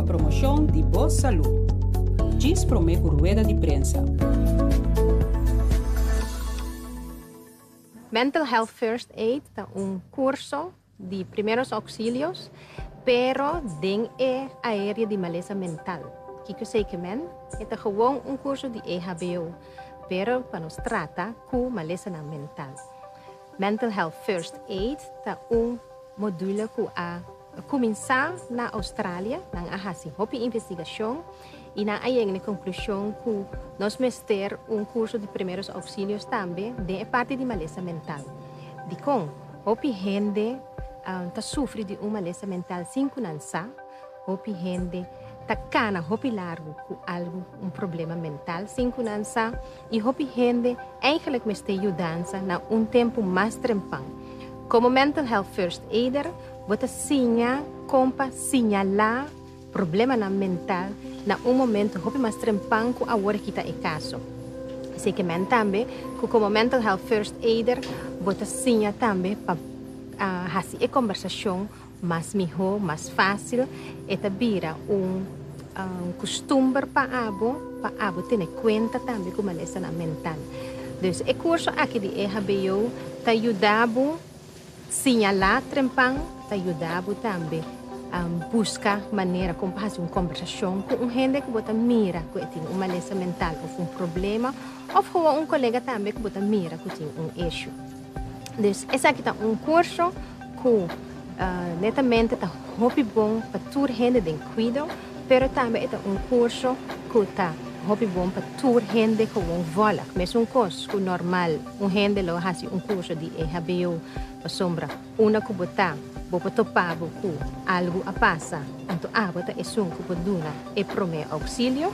Pa promoshon di bo salú. Djis promé ku rueda di prensa. Mental Health First Aid ta un kurso di primeros auxilios, pero den e aerea di malesa mental. Kiko esei ke men? E ta gewoon un kurso di EHBO, pero pa nos trata ku malesanan mental. Mental Health First Aid ta un module ku a kuminsá na Australia. Nan a hasi hopi investigashon i nan a yega na e konklushon ku nos mester un kurso di primeros auxilios tambe den e parti di malesa mental. Dikon? Hopi hende ta sufri di un malesa mental sin ku nan sa. Hopi hende ta kana hopi largu ku algu, un problema mental sin ku nan sa. I hopi hende eigenlijk mester yudansa na un tempu mas trempan. Komo Mental Health First Aider bo ta siña kon pa siñalá problemanan mental na un momento hopi mas trempan ku awor aki ta e kaso. Esei ke men tambe ku komo Mental Health First Aider bo ta siña tambe pa hasi e kombersashon mas mihó, mas fásil. E ta bira un kustumber pa abo, pa abo tene kuenta tambe ku malesanan mental. Dus e kurso aki di EHBO ta yuda bo Siñalá trempan ta yuda bo tambe buska manera kon pa hasi un kombersashon ku un hende ku bo ta mira ku e tin un malesa mental òf un problema òf gewoon un kolega tambe ku bo ta mira ku tin un issue. Dus esaki ta un kurso ku netamente ta hopi bon pa tur hende den kuido, pero tambe e ta un kurso ku ta hopi bon pa tur hende gewoon vòlg. Mesun kos ku normal Un hende lo hasi un kurso di EHBO pasobra unda ku bo ta, bo por topa bo ku algu a pasa, anto abo ta esun ku por duna e promé ouksilio.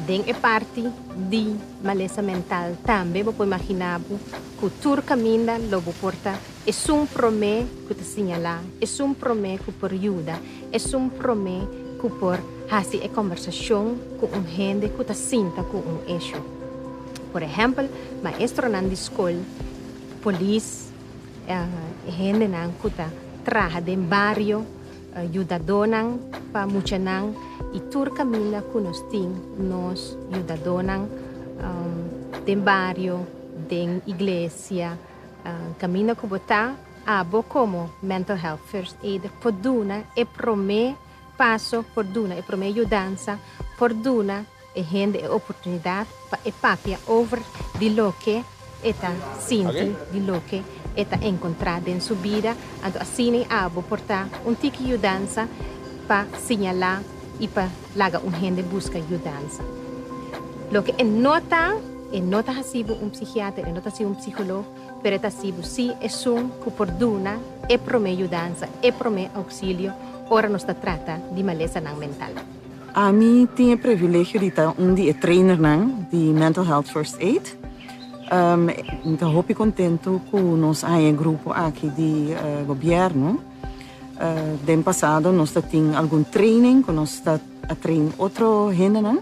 Den e parti di malesa mental tambe bo por imaginá bo ku tur kaminda lo bo por ta esun promé ku ta siñalá, esun promé ku por yuda, esun promé ku por hasi e kòmbersashon ku un hende ku ta sinta ku un eshu. Por ehèmpel, maestronan di skol, polis, e hendenan ku ta traha den bario, yudadónan pa muchanan i tur kaminda ku nos tin nos yudadónan den bario, den iglesia, kaminda ku bo ta, abo komo Mental Health First Aider por duna e promé paso, por duna e promé yudansa, por duna e hende e oportunidat pa e papia over di loke e ta sinti, di loke e ta enkontrá den su bida. Anto asina i abo por ta un tiki yudansa pa siñalá i pa laga un hende buska yudansa. Loke e no ta, e no ta hasi bo un psikiater, e no ta hasi un psikolog, pero e ta hasi bo sí esun ku por duna e promé yudansa, e promé ouksilio ora nos ta trata di malesanan mental. Ami tin e privilegio di ta un di e trainernan di Mental Health First Aid. Mi ta hopi kontentu ku nos a haña e grupo aki di gobièrnu. Den pasado nos ta tin algun training ku nos ta a train otro hendenan,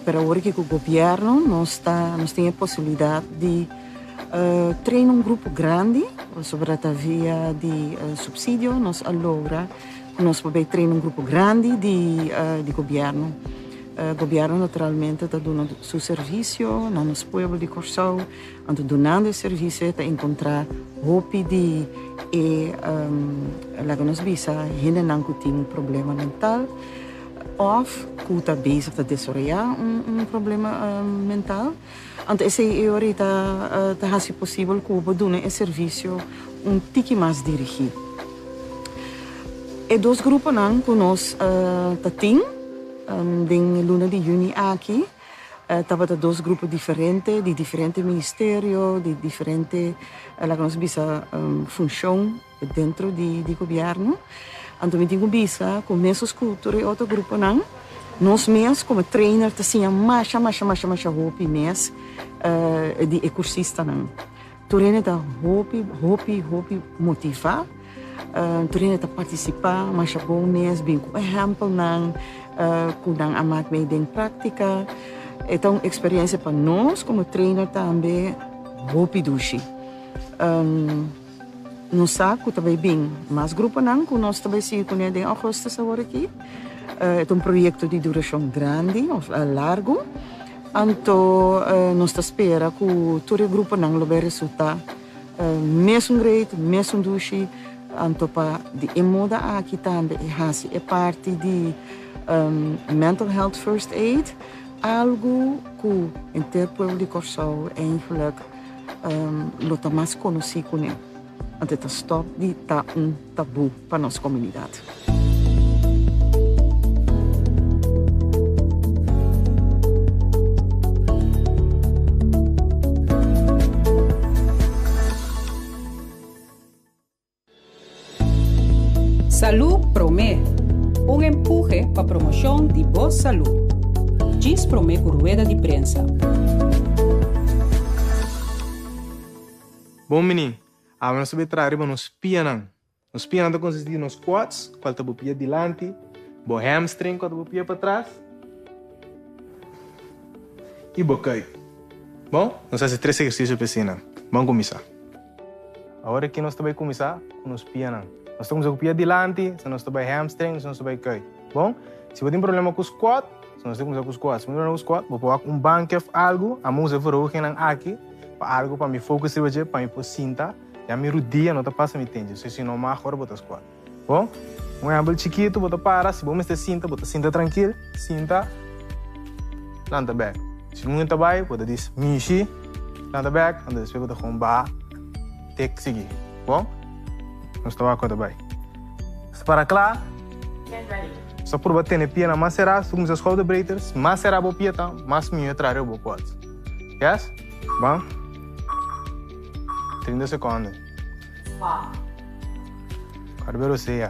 pero awor aki ku gobièrnu nos ta nos tin e posibilidat di train un grupo grandi, pasobra ta via di supsidio nos a logra. Nos por bay train un grupo grandi di di gobierno. Gobierno naturalmente ta duna su servicio na nos pueblo di Corsou, anto dunando e servicio e ta encontra hopi di e laga nos bisa hendenan cu tin problema mental of cu ta bezig ta desaroya un problema mental. Anto esey e ora ta ta haci posibel cu bo duna e servicio un tiki mas dirigi. E dos gruponan cu nos ta tin den luna di juni aki tabata dos grupo diferente di diferente ministerio, di diferente laga nos bisa funcion dentro di di gobierno. Anto mi tin cu bisa cu mesun cu tur e otro gruponan nos mes como trainer ta siña masha masha masha masha hopi mes di e cursistanan. Tur hende ta hopi, hopi, hopi motivá. Tur hende ta partisipá masha bon mes, bin ku ehèmpelnan ku nan a mak mee den práktika. E ta un eksperensia pa nos komo trainer tambe hopi dushi. Nos sa ku ta bai bin mas gruponan ku nos ta bai sigui kuné den ougùstùs awor aki. E ta un proyekto di durashon grandi òf largu. Anto nos ta spera ku tur e gruponan lo bai resultá mesun great, mesun dushi. Anto pa di e moda aki tambe e hasi e parti di Mental Health First Aid algu ku henter pueblo di Kòrsou eigenlijk lo ta mas konosí kuné. Anto e ta stòp di ta un tabú pa nos komunidat. Salú Promé, un empuhe pa promoshon di bo salú. Djis promé ku rueda di prensa. Bon bini, awe nos ta bay traha riba nos pianan. Nos pianan ta consisti di nos quads, cual ta bo pia dilanti, bo hamstring, cual ta bo pia patras, y bo kuip. Bon, nos haci tres ehercicio pa esina. Ban cuminsa. Awor aki nos ta bai kuminsá ku nos pianan. Nos ta kuminsá ku pia dilanti, sa nos ta bai hamstring, sa nos ta bai kuit. Bon, si bo tin problema ku squat, sa nos ta kuminsá ku squat. Si bo tin problema ku squat, bo por wak un banki òf algu, amo usa e verhogingnan aki pa algu pa mi focus riba dje, pa mi por sinta, ya mi rudia no ta pasa mi tenchi. So si no mag ora bo ta squat. Bon, un ehèmpel chikitu, bo ta para, si bo mester sinta, bo ta sinta trankil, sinta, lanta bèk. Si un ta bai, bo ta dis mishi, lanta bèk, anto despues bo ta gewoon baha te sigui. Bon, nos ta wak ku ta bai. Nos ta para kla. Nos ta purba tene pianan mas será, si bo kuminsá schouderbreeders, mas será bo pia ta, mas mihó e traha riba bo quads. Yes? Ban. 30 sekonden. Barbero sea.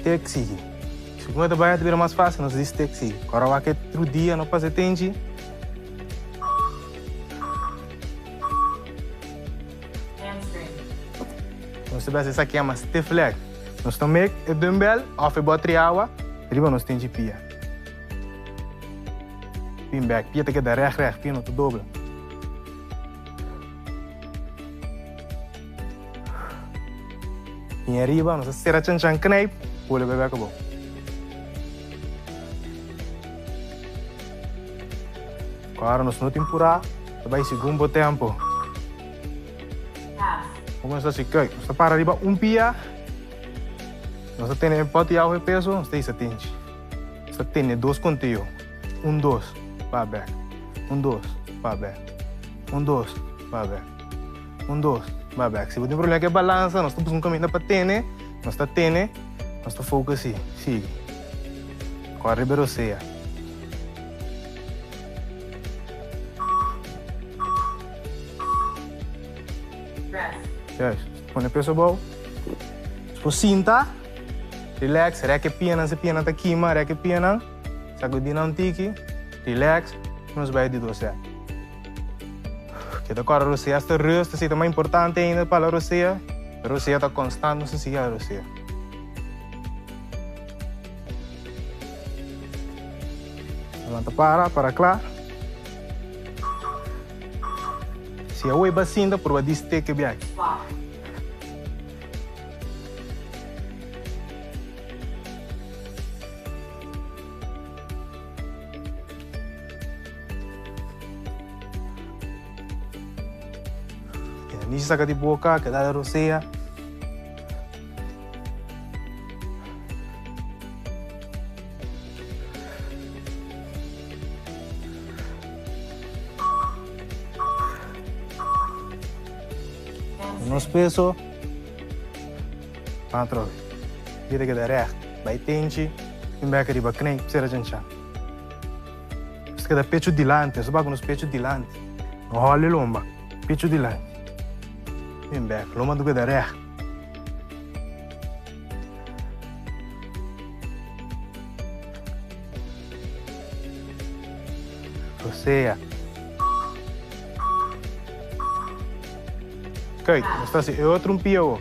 Tek sigui. Si ku ta bai ta bira mas fácil, nos dis tek sigui. Ora wak e tru dia no pasa tenchi. Nos ta besa esaki yama stiff leg. Nos ta mek e dumbbell of e botri awa riba nos tenchi pia. Pin bek. Pia ta keda reg reg, pia no ta dobla. Pin ariba, nos ta sera chan chan knijp, bolbe bai bek abou. Ora nos no tin purá, ta bai segun bo tempo. Como nos ta haci? Kijk, nos ta para riba un pia, nos ta tene e poti awe peso, nos ta hisa tenchi. Nos ta tene dos conteo, un dos, pa bek, un dos, pa bek, un dos, pa bek, un dos, pa bek. Si bo tin problema cu e balansa, nos ta busca un caminda pa tene, nos ta tene, nos ta focus y sigui. Core riba e rosea. Juist. Pone peso abou. Despues sinta. Relax. Rek e pianan si pianan ta kima. Rek e pianan. Sagudi nan un tiki. Relax. Nos bai di dos set. Keda kòrda rosea hasta rust. Esei ta mas importante ainda pa la rosea. Rosea ta konstant. Nos ta sigui hala rosea. Lanta para, para kla. Si awor e basinta, purba di steke biachi. Keda nishi saka di boka, keda da rosea. Nos peso Ban atrobe. Pie ta keda recht. Bai tenchi, tin bek riba knei, sera chanchan. Nos ta keda pecho dilanti, nos ta baka nos pecho dilanti. No hòli lomba, pecho dilanti. Bin bek, lomba ta keda recht. Rosea. Kuit. Nos ta hasi e otro un pia awor.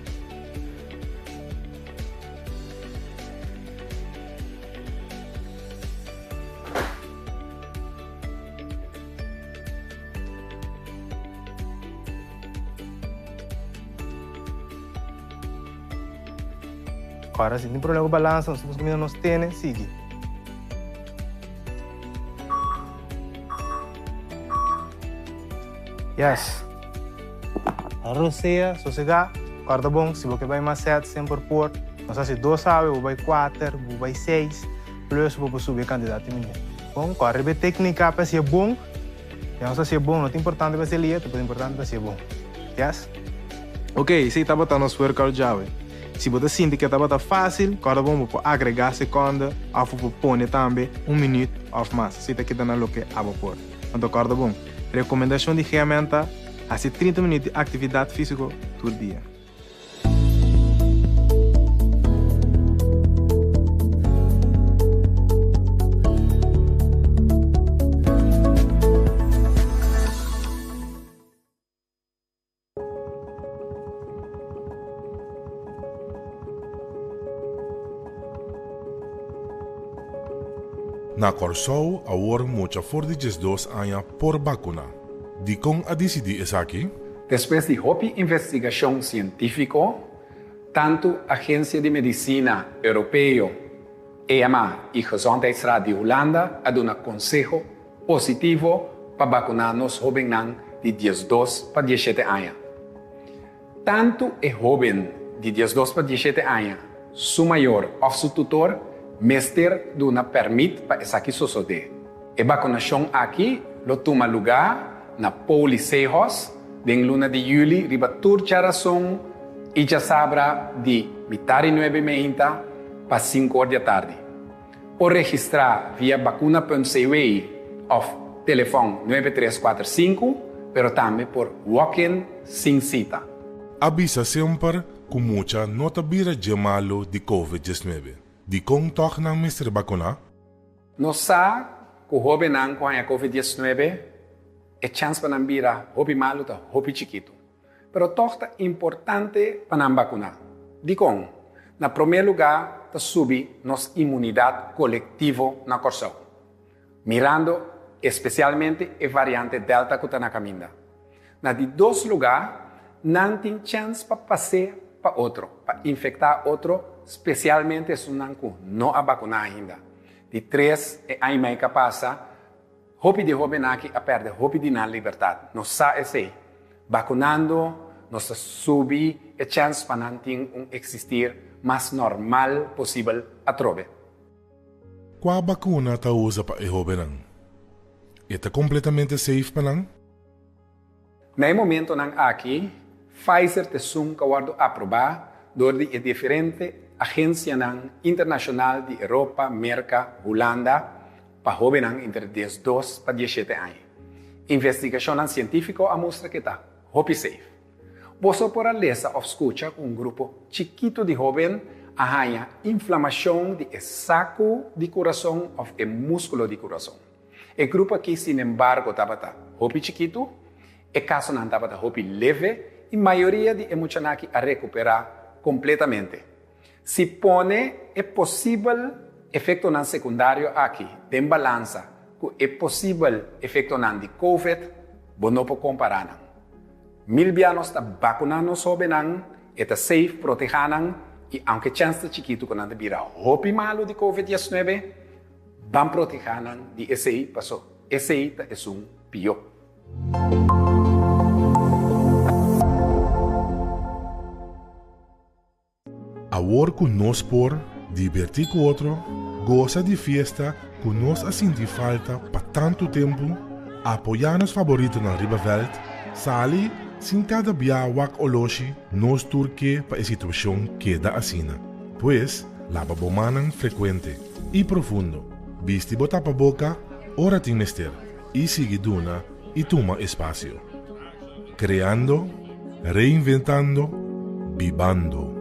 Ora si tin problema ku balansa nos ta busca mina nos tene sigui. Yes. Rosea, sosegá, kòrda bon, si bo ke bai mas sèt semper por. Nos hasi dos awe, bo bai kuater, bo bai seis, plus bo por subi e kantidat di minüt. Bon, kòrda riba e téknika pa hasié bon. Ya nos hasié bon, no ta importante pa hasié lihe, ta importante pa hasié bon. Yes? Ok, esei tabata nos workout djawe. Si bo ta sinti ku e tabata fásil, kòrda bon bo por agregá sekonda òf bo por pone tambe un minüt òf mas. Esei ta keda na loke abo por. Anto kòrda bon, rekomendashon di GMN ta, hasi 30 minüt di aktividat físiko tur dia. Na Kòrsou awor mucha for di 12 aña por bakuná. Dikon a disidí esaki? Despues di hopi investigashon sientífiko, tantu Agensia di Medisina Europeo, EMA, i Gezondheidsraad di Hulanda a duna konseho positivo pa bakuná nos hóbennan di 12 pa 17 aña. Tantu e hóben di 12 pa 17 aña, su mayor òf su tutor mester duna pèrmit pa esaki sosodé. E bakunashon aki lo tuma lugá na Poli Sehos den luna di yüli riba tur djarason i djasabra di mitari nuebe meinta pa sinku or di atardi. Por registrá via bakuna.cw òf telefòn 9345, pero tambe por walk-in sin sita. A bisa semper ku mucha no ta bira dje malu di Covid 19. Dikon tòg nan mester bakuná? Nos sa ku hóbennan ku haña Covid 19 e chèns pa nan bira hopi malu ta hopi chikitu. Pero tòg ta importante pa nan bakuná. Dikon? Na promé lugá ta subi nos imunidat kolektivo na Kòrsou, mirando espesialmente e variante Delta ku ta na kaminda. Na di dos lugá, nan tin chèns pa pas'é pa otro, pa infektá otro, spesialmente esunnan ku no a bakuná ainda. Di tres, e aña mei ka pasa, Hopi di hóbennan aki a pèrdè hopi di nan libertat. Nos sa esei. Bakunando, nos ta subi e chèns pa nan tin un eksistir mas normal posibel atrobe. Kua bakuna ta usa pa e hóbennan? E ta kompletamente safe pa nan? Na e momentonan aki, Pfizer ta esun ku a wòrdu aprobá dor di e diferente agensianan internashonal di Europa, Merka, Hulanda pa hóbennan entre 12 pa 17 aña. Investigashonnan sientífiko a mustra ku e ta hopi safe. Boso por a lesa òf skucha ku un grupo chikitu di hóben a haña inflamashon di e saku di kurason òf e múskulo di kurason. E grupo aki sinembargo tabata hopi chikitu, e kasonan tabata hopi leve i mayoria di e muchanan aki a rekuperá kompletamente. Si pone e posibel efektonan sekundario aki den balansa ku e posibel efektonan di Covid, bo no por kompará nan. Mil bia nos ta bakuná nos hóbennan, e ta safe, protehá nan i aunke chèns ta chikitu ku nan ta bira hopi malu di Covid 19, Ban protehá nan di esei, paso esei ta esun pió. Awor ku nos por dibertí ku otro, gosa di fiesta ku nos a sinti falta pa tantu tempu, apoyá nos faboritonan riba vèlt, sali sin kada bia wak oloshi, nos tur ke pa e situashon keda asina. Pues, laba bo mannan frekuente. I profundo. Bisti bo tapaboka ora tin mester i sigui duna i tuma espasio. Kreando, reinventando, bibando.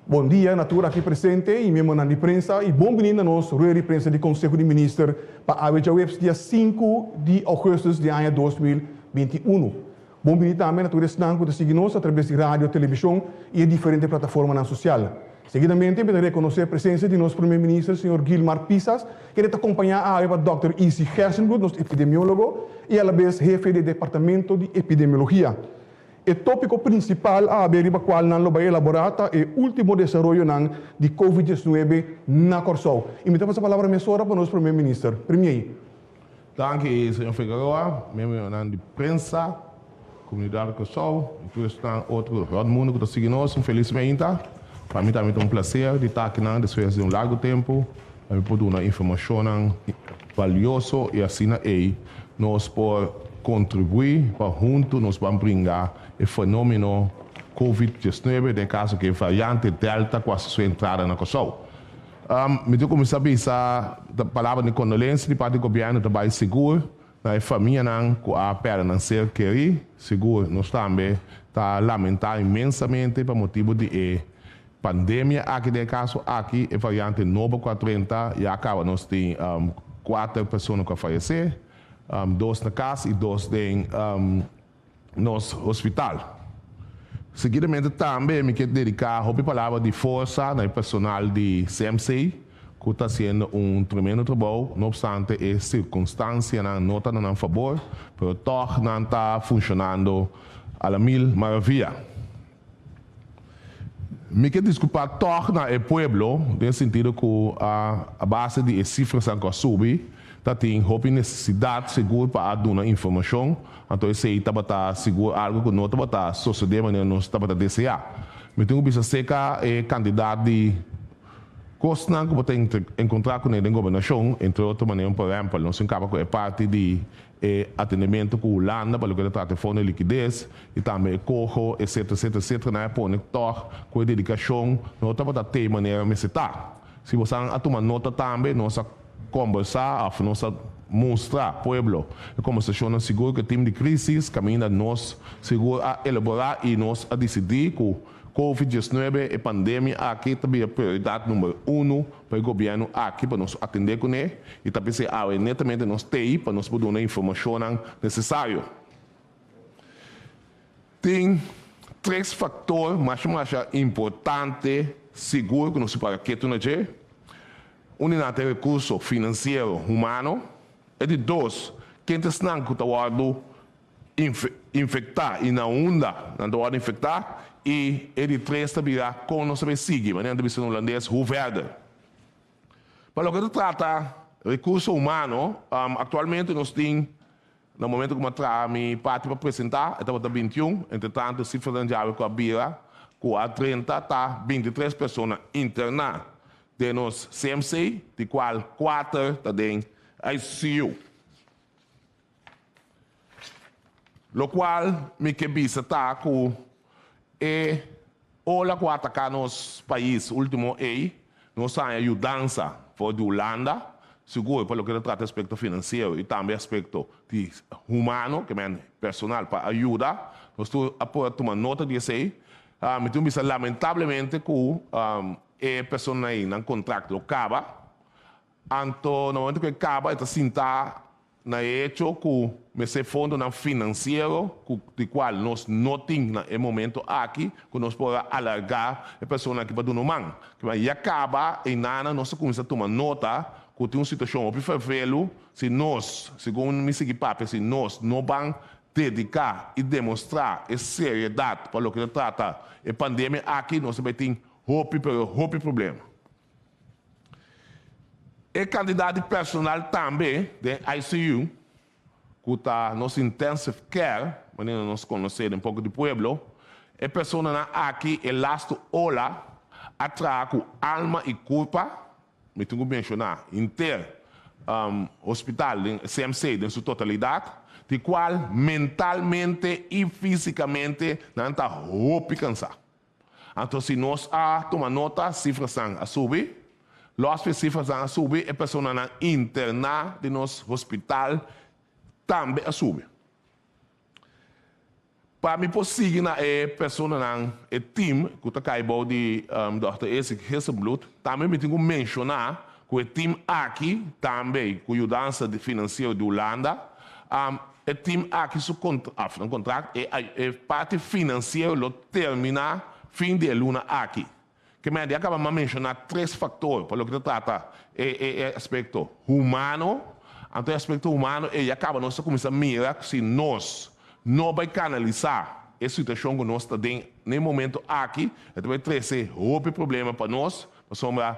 Bon dia na tur aki presente i miembronan di prensa i bon bini na nos rueda di prensa di Konseho di Minister pa awe djaweps dia sinku di ougùstùs di aña 2021. Bon bini tambe na tur esnan ku ta sigui nos atrabes di radio, televishon i e diferente plataformanan sosial. Seguidamente mi ta rekonosé presensia di nos Prome Minister señor Gilmar Pisas kende ta kompañá awe pa dòkter Izzy Gerstenbluth, nos epidemiólogo i alabes hefe di e departamento di epidemiologia. E tópiko prinsipal awe riba kual nan lo bai elaborá ta e último desaroyonan di Covid 19 na Kòrsou. I mi ta pasa palabra mesora pa nos Prome Minister. Premier. Danki señor Figueroa, miembronan di prensa, komunidat di Kòrsou i tur esnan otro rònt mundu ku ta sigui nos, un felis meinta. Pa mi tambe ta un plaser di ta akinan despues di un largu tempu pa mi por duna informashonnan valioso i asina ei nos por kontribuí pa huntu nos ban bringa e fenómeno Covid 19, den e kaso ku e variante Delta ku hasi su entrada na Kòrsou. Mi ta kuminsá bisa palabra di kondolensia di parti di gobièrnu ta bai sigur na e famianan ku a pèrdè nan ser kerí. Sigur nos tambe ta lamentá inmensamente pa motibu di e Pandemia aki den e kaso aki e variante nobo ku a drenta ya kaba nos tin kuater persona ku a fayesé, dos na kas i dos den nos hospital. Seguidamente tambe mi ke dediká hopi palabra di forsa na e personal di CMC ku ta hasiendo un tremendo trabou, no opstante e sirkunstansianan no ta na nan fabor, pero tòg nan ta funshonando a la mil maravia. Mi ke diskulpá tòg na e pueblo den sentido ku a base di e sifrasnan ku a subi ta tin hopi nesesidat sigur pa a duna informashon, anto esei tabata sigur algu ku no tabata sosodé manera nos tabata deseá. Mi tin ku bisa seka e kantidat di kosnan ku bo ta enkontrá kuné den gobernashon, entre otro manera por ehèmpel nos tin kaba ku e parti di e atendementu ku Hulanda pa loke ta trata e fondo di likides i tambe e koho etcetera etcetera etcetera nan a pone tòg ku e dedikashon no tabata te manera mester ta. Si bosan a tuma nota tambe nos a kombersá òf nos a mustra pueblo e kombersashonnan sigur ku e tim di krisis kaminda nos sigur a elaborá i nos a disidí ku Covid 19 e pandemia aki ta bira prioridat number uno pa e gobièrnu aki pa nos atendé kuné i ta p'esei awe netamente nos t'ei pa nos por duna informashonnan nesesario. Tin tres faktor masha masha importante sigur ku nos por para ketu na dje. Un di nan ta e rekurso finansiero humano. E di dos, ken ta esnan ku ta wòrdu infektá i na unda nan ta wòrdu infektá i e di tres ta bira kon nos ta bay sigui, manera nan ta bisa na hulandes, hoe verder. Pa loke ta trata rekurso humano, aktualmente nos tin, na momento ku mi a traha mi parti pa presentá, e tabata 21, entretantu e sifranan djawe ku a bira ku a 30 ta 23 persona interná den nos CMC, di kual kuater ta den ICU. Lokual mi ke bisa ta ku e ola ku a ataká nos pais último ei, nos haña yudansa for di Hulanda, sigur pa loke ta trata aspekto finansiero i tambe aspekto di humano, ke men personal pa a yuda. Nos tur a por a tuma nota di esei. Mi tin bisa lamentablemente ku e personanan ei nan kontrakt lo kaba. Anto na momento ku e kaba e ta sinta na e hecho ku mester fondonan finansiero ku di kual nos no tin na e momento aki ku nos por a alargá e persona aki pa duna un man. Kiba ya kaba einanan nos a kuminsá tuma nota ku tin un situashon hopi fervelu si nos, segun mi sigui papia, si nos no ban dediká i demostrá e seriedat pa loke ta trata e pandemia aki nos ta bai tin hopi pero hopi problema. E kantidat di personal tambe den ICU, ku ta nos intensive care, manera nos konosé den poko di pueblo, e personanan aki e lastu ola a traha ku alma i kurpa, mi tin ku menshoná henter hospital den CMC den su totalidat, di kual mentalmente i físikamente nan ta hopi kansá. Anto si nos a tuma nota, sifrasnan a subi. Los fe sifrasnan a subi, e personanan interná den nos hospital tambe a subi. Pa mi por sigui na e personanan, e team ku ta kai bou di Dòkter Isik Hessenbloed, tambe mi tin ku menshoná ku e team aki tambe ku yudansa di finansiero di Hulanda, e team aki su òf no kontrakt, e e parti finansiero lo terminá fin di e luna aki. Ke mei di a kaba mi a menshoná tres faktor pa loke ta trata e e aspekto humano. Anto e aspekto humano ei a kaba nos ta kuminsá mira ku si nos no bai kanalisá e situashon ku nos ta den na e momento aki, e ta bai trese hopi problema pa nos, pasobra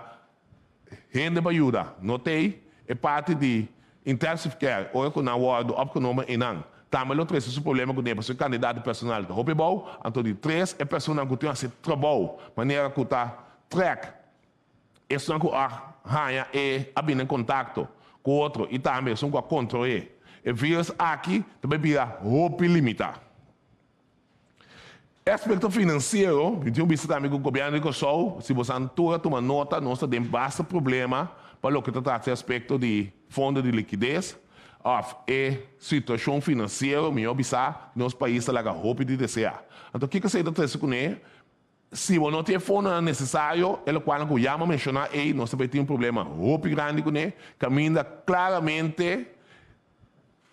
hende pa yuda no t'ei. E parti di intensive care ora ku nan wòrdu opgenomen einan tambe lo trese su problema kuné pasobra e kandidat di personal ta hopi abou. Anto di tres, e personanan ku tin hasi trabou manera ku ta trèk esnan ku a haña e a bini en kontakto ku otro i tambe esun ku a kontrol'é e virus aki ta bai bira hopi limitá. E aspekto finansiero, mi tin un bista tambe ku gobièrnu di Kòrsou, si boso tur a tuma nota, nos ta den basta problema pa loke ta trata e aspekto di fondo di likides òf e situashon finansiero, mihó bisá, nos pais ta laga hopi di deseá. Anto kiko esei ta trese kuné? Si bo no tin e fondonan nesesario, e lokualnan ku ya mi a menshoná ei, nos ta bai tin un problema hopi grandi kuné, kaminda klaramente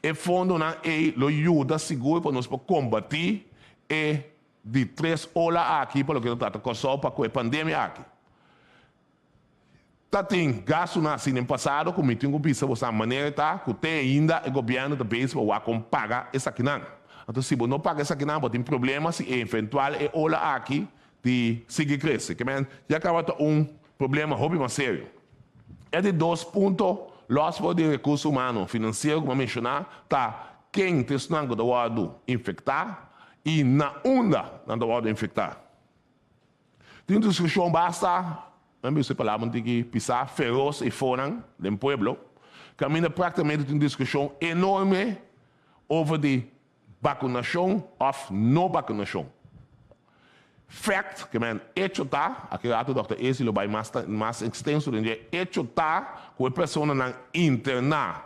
E fondonan ei lo yuda sigur pa nos por kombatí e di tres ola aki pa loke ta trata Kòrsou pa ku e pandemia aki. Ta tin gastunan asina den pasado ku mi tin ku bisa boso manera ta ku te ainda e gobièrnu ta bezig pa wak kon paga esakinan. Anto si bo no paga esakinan bo tin problema si eventual e ola aki di sigui krese. Ke men ya kaba ta un problema hopi mas serio. E di dos punto, lòs for di rekurso humano finansiero ku mi a menshoná, ta ken ta esnan ku ta wòrdu infektá i na unda nan ta wòrdu infektá. Tin un diskushon basta, mi a bisa e palabra un tiki pisá, feros eifonan den pueblo, kaminda praktikamente tin un diskushon enorme over di Bakunashon òf no bakunashon. Fact, ke men echo ta, aki rato Dòkter Ezi lo bai mas mas ekstenso den dje, echo ta ku e personanan interná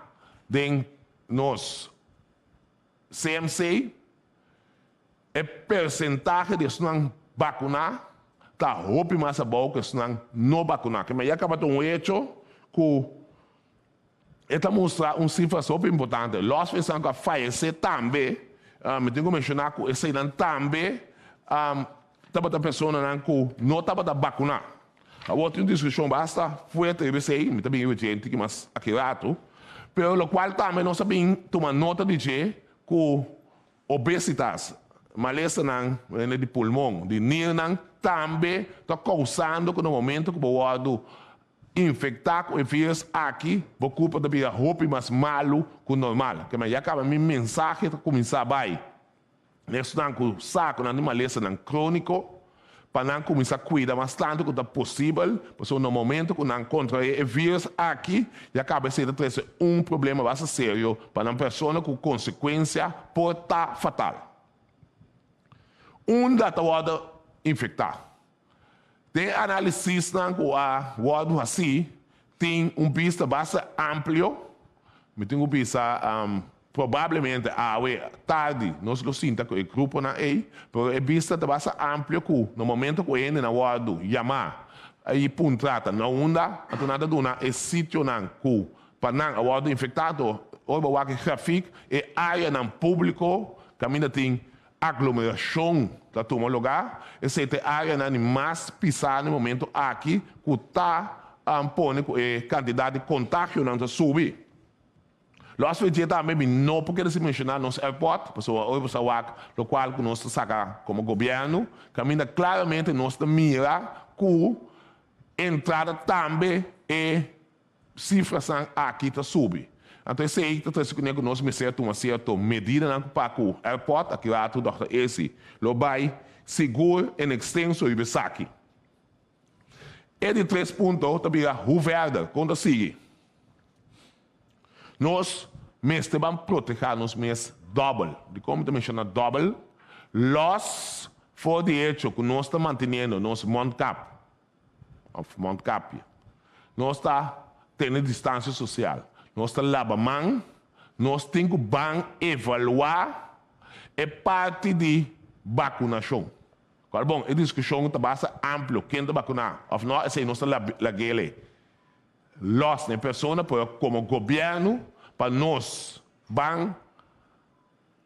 den nos CMC, e persentahe di esnan bakuná ta hopi mas abou ku esnan no bakuná. Ke men ya kaba ta un echo ku E ta mustra un sifra hopi importante. Los esnan ku a fayesé tambe, mi tin ku menshoná ku eseinan tambe tabata personanan ku no tabata bakuná. Awor tin un diskushon basta fuerte riba esei, mi ta bin riba dje un tiki mas aki ratu, pero lokual tambe nos a bin tuma nota di dje ku obesitas, malesanan di pulmon, di nirnan tambe ta kousando ku na momento ku bo wòrdu Infektá ku e virus aki, bo kurpa ta bira hopi mas malu ku normal. Kema ya kaba mi mensahe ta kuminsá bai na esnan ku sa ku nan tin malesanan króniko, pa nan kuminsá kuida mas tantu ku ta posibel, pasobra na momento ku nan kontraé e virus aki, ya kaba esei ta trese un problema basta serio pa nan persona ku konsekuensia por ta fatal. Unda ta wòrdu infektá? Den e análisisnan ku a wòrdu hasí tin un bista basta amplio, mi tin ku bisa probablemente awe tardi nos lo sinta ku e gruponan ei, pero e bista ta basta amplio ku na momento ku e hendenan wòrdu yamá i puntra ta na unda, anto nan ta duna e sitionan ku pa nan a wòrdu infektá, anto ora bo wak e grafik e áreanan públiko kaminda tin Aglomerashon ta tuma lugá, esei ta e áreanan di mas pisá na e momento aki ku ta pone ku e kantidat di kontagionan ta subi. Lòs for dje tambe mi no por keda sin menshoná nos airport, pasobra ora bo sa wak lokual ku nos ta saka komo gobièrnu, kaminda klaramente nos ta mira ku entrada tambe e Sifrasan aki ta subi. Anto esei ta trese kuné ku nos mester tuma sierto medidanan ku pa ku airport, aki ratu Dòkter Esi lo bai sigur en ekstenso riba esaki. E di tres punto ta bira hoe verder, kon ta sigui. Nos mester ban protehá nos mes dòbel. Dikon mi ta menshoná dòbel? Lòs for di echo ku nos ta manteniendo nos mondkap of mondkapje. Nos ta tene distansia sosial. Nos ta laba man. Nos tin ku ban evaluá e parti di. bakunashon. Kual bon, e diskushon ta basta amplio, ken ta bakuná òf nò, esei nos ta lag'el lòs na e persona, pero komo gobièrnu pa nos ban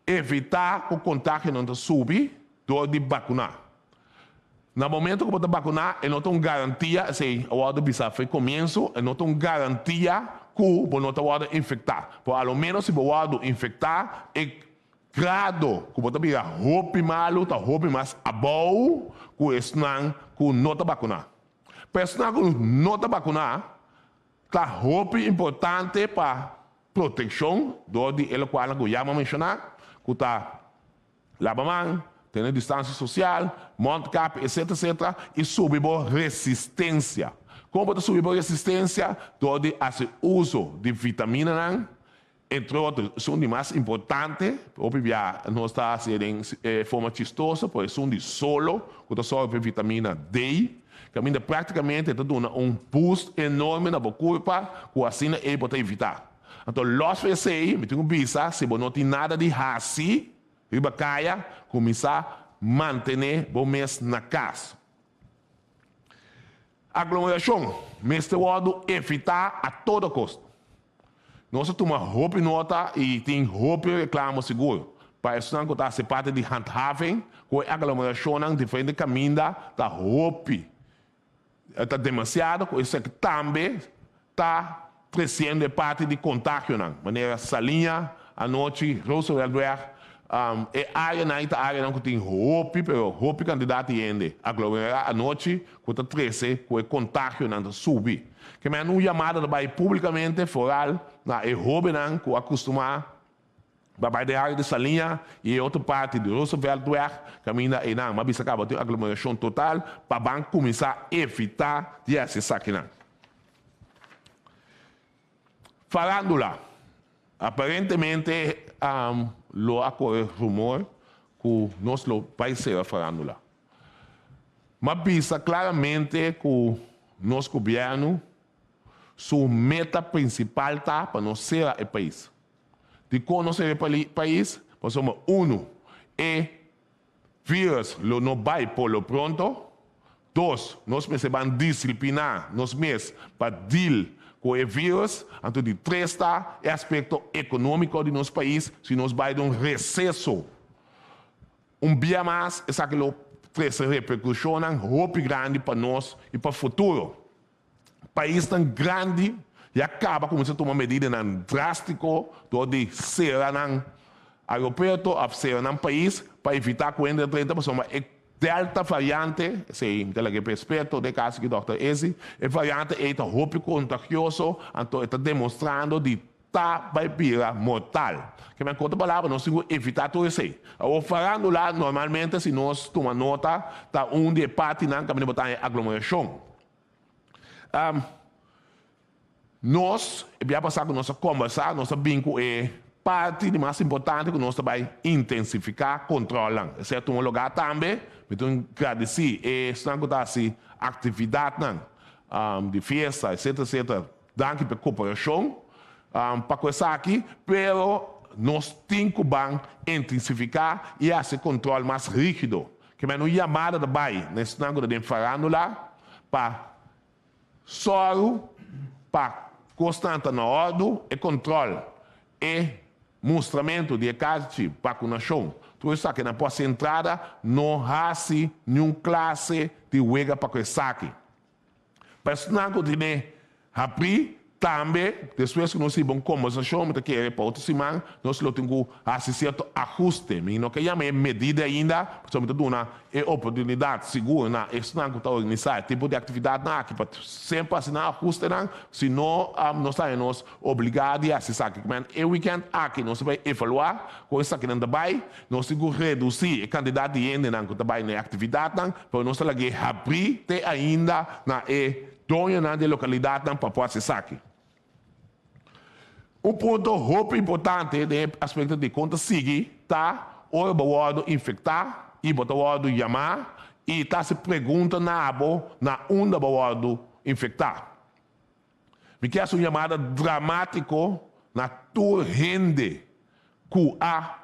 evitá ku kontagionan ta subi dor di bakuná. Na momento ku bo ta bakuná e no ta un garantia, esei a wòrdu bisá for e komienso, e no ta un garantia ku bo no ta wòrdu infektá. Pero a lo ménos si bo wòrdu infektá e grado ku bo ta bira hopi malu ta hopi mas abou ku esnan ku no ta bakuná. Pa esnan ku no ta bakuná ta hopi importante pa Protekshon dor di e lokualnan ku ya mi a menshoná, ku ta laba man, tene distansia sosial, mondkap, etsetera, etsetera, i subi bo resistensia. Kon bo ta subi bo resistensia? Dor di hasi uso di vitaminanan, entre otro, esun di mas importante, hopi bia nos ta hasi den forma chistoso, pero esun di solo, ku ta sòru pa e vitamina D, Kaminda práktikamente e ta duna un boost enorme na bo kurpa ku asina ei bo ta evitá. Anto lòs for esei mi tin ku bisa si bo no tin nada di hasi riba kaya kuminsá mantené bo mes na kas. Aglomerashon mester wòrdu evitá a todo kosto. Nos a tuma hopi nota i tin hopi reklamo sigur pa esnan ku ta hasi parti di handhaving ku e aglomerashonnan diferente kaminda ta hopi, ta demasiado ku esaki tambe ta tresiendo e parti di kontagionan manera Saliña, anochi, Rooseveltweg, e áreanan ei ta áreanan ku tin hopi pero hopi kantidat di hende aglomerá anochi ku ta trese ku e kontagionan ta subi. Ke men un yamada ta bai públikamente foral na e hóbennan ku a kustumá pa bai den área di Saliña i e otro parti di Rooseveltweg kaminda einan m'a bisa kaba tin aglomerashon total pa ban kuminsá evitá di hasi esakinan. Farándula. Aparentemente lo a kore rumor ku nos lo bai sera farándula. M'a bisa klaramente ku nos gobièrnu su meta prinsipal ta pa nos sera e pais. Dikon nos sera e pais? Pasobra unu, e vírus lo no bai por lo pronto. Dos, nos mester ban disipliná nos mes pa deal ku e vírus. Anto di tres ta e aspekto ekonómiko di nos pais, si nos bai den un reseso Un bia mas esaki lo trese reperkushonnan hopi grandi pa nos i pa futuro. Paisnan grandi ya kaba kuminsá tuma medidanan drástiko dor di sera nan aeropuerto òf sera nan pais pa evitá ku hende ta drenta pasobra e delta variante, esei mi ta laga e pa eksperto den e kaso aki dòkter Ezi, e variante ei ta hopi kontagioso anto e ta demostrando di Ta bai bira mortal. Ke men ku otro palabra nos tin ku evitá tur esei. Awor farándula normalmente si nos tuma nota ta un di e partinan kaminda bo ta haña aglomerashon. Nos e bia pasá ku nos a kombersá nos a bin ku e parti di mas importante ku nos ta bai intensifiká kontrolnan. Esei a tuma lugá tambe. Mi tin gradisí esnan ku ta hasi aktividatnan di fiesta etcetera etcetera. Danki pa e koperashon pa ku esaki, pero nos tin ku ban intensifiká i hasi e kontrol mas rígido. Ke men un yamada ta bai na esnan ku ta den farándula pa sòru pa kosnan ta na òrdu, e kontrol, e mustramentu di e karchi bakunashon, tur esaki nan por hasi entrada, no hasi niun klase di wega pa ku esaki. Pa esnan ku tene habrí, tambe despues ku nos hiba un kombersashon, mi ta kere pa otro siman nos lo tin ku hasi sierto ahuste. Mi no ke yama e medida ainda, pasobra mi ta duna e oportunidat sigur na esnan ku ta organisá e tipo di aktividatnan aki pa semper hasi nan ahustenan, si no nos ta haña nos obligá di hasi esaki. E wikènt aki nos ta bai evaluá kon esakinan ta bai. Nos tin ku redusí e kantidat di hendenan ku ta bai na e aktividatnan, pero nos ta lag'é habrí te ainda na e doñonan di e lokalidatnan pa por hasi esaki. Un punto hopi importante den e aspekto di kon ta sigui ta ora bo wòrdu infektá i bo ta wòrdu yamá i ta hasi pregunta na bo na unda bo wòrdu infektá. Mi ke hasi un yamada dramátiko na tur hende ku a.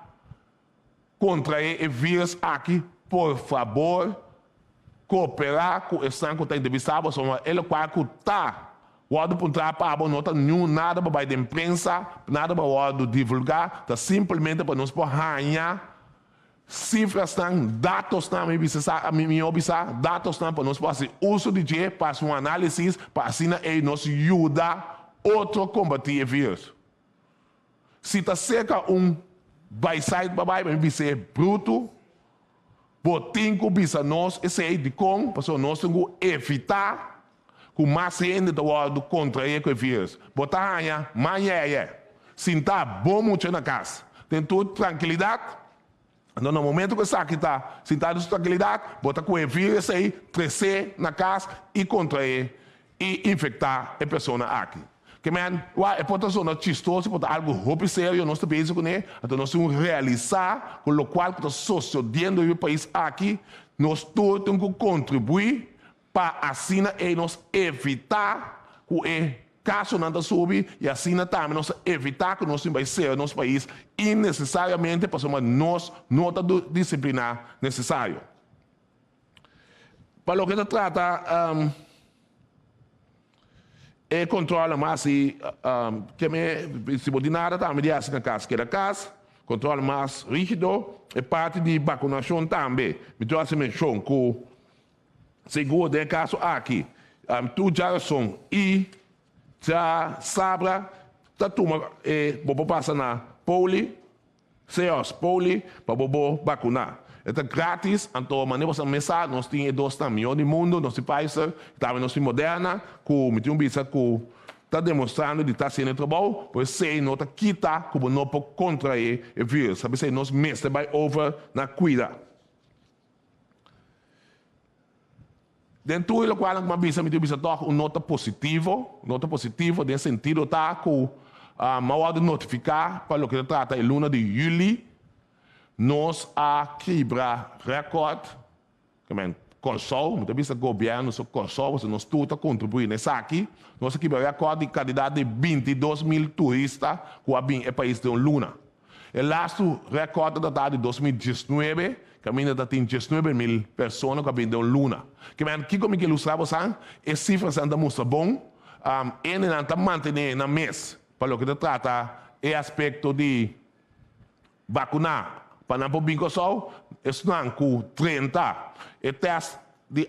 kontraé e vírus aki, por fabor kooperá ku esnan ku ta entrevistá bo, pasobra e lokual ku ta wòrdu puntrá pa abo no ta niun nada pa bai den prensa, nada pa wòrdu divulgá, ta simplemente pa nos por haña sifrasnan, datosnan, mi bisa sa, mi mihó bisa, datosnan pa nos por hasi uso di dje pa hasi un análisis pa asina ei nos yuda otro kombatí e vírus. Si ta serka un baisait pa bai, mi bis'é brutu, bo tin ku bisa nos esei. Dikon? Pasobra nos tin ku evitá ku mas hende ta wòrdu kontraé ku e vírus. Bo ta haña mañèyè sintá bon mucha na kas den tur trankilidat. Anto na momento ku esaki ta sintá den su trankilidat, bo ta ku e vírus ei tres'é na kas i kontraé i infektá e persona aki. Ke men, wak, e por ta zona chistoso, e por ta algu hopi serio, nos ta bezig kuné, anto nos tin ku realisá ku lokual ku ta sosodiendo riba e pais aki, nos tur tin ku kontribuí pa asina ei nos evitá ku e kasonan ta subi i asina tambe nos ta evitá ku nos tin bai sera nos pais innesesariamente pasobra nos no ta disipliná nesesario. Pa loke ta trata e controle mas si ke me si bo tin nada tambe di hasi na cas keda cas, controle mas rigido, e parti di vacunacion tambe mi tin hasi mencion cu Sigur den e kaso aki, tur djarason i djasabra ta tuma e bo por pasa na Poli, Seos Poli, pa bo bo bakuná. E ta gratis, anto manera bo sa mesa nos tin e dosnan mihó di mundu, nos tin Pfizer i tambe nos tin Moderna ku mi tin un bisa ku ta demostrando di ta hasiendo e trabou, por esei no ta kita ku bo no por kontraé e virus. Ta p'esei nos mester bai over na kuida. Den tur e lokualnan ku mi a bisa, mi tin bisa tòg un nota positivo. Nota positivo den sentido ta ku mi a wòrdu notifiká pa loke ta trata e luna di yüli nos a kibra rèkòrt, ke men Kòrsou, mi ta bisa gobièrnu so Kòrsou pasobra nos tur ta kontribuí na esaki, nos a kibra rèkòrt di kantidat di 22 mil turista ku a bin e pais den un luna. E lastu rèkòrt ta datá di 2019, kaminda ta tin 19 mil persona ku a bin den un luna. Ke men, kiko mi ke ilustrá bosan? E sifranan ta mustra bon, hendenan ta mantené nan mes pa loke ta trata e aspekto di bakuná pa nan por bin Kòrsou. Esnan ku 30 e tèst di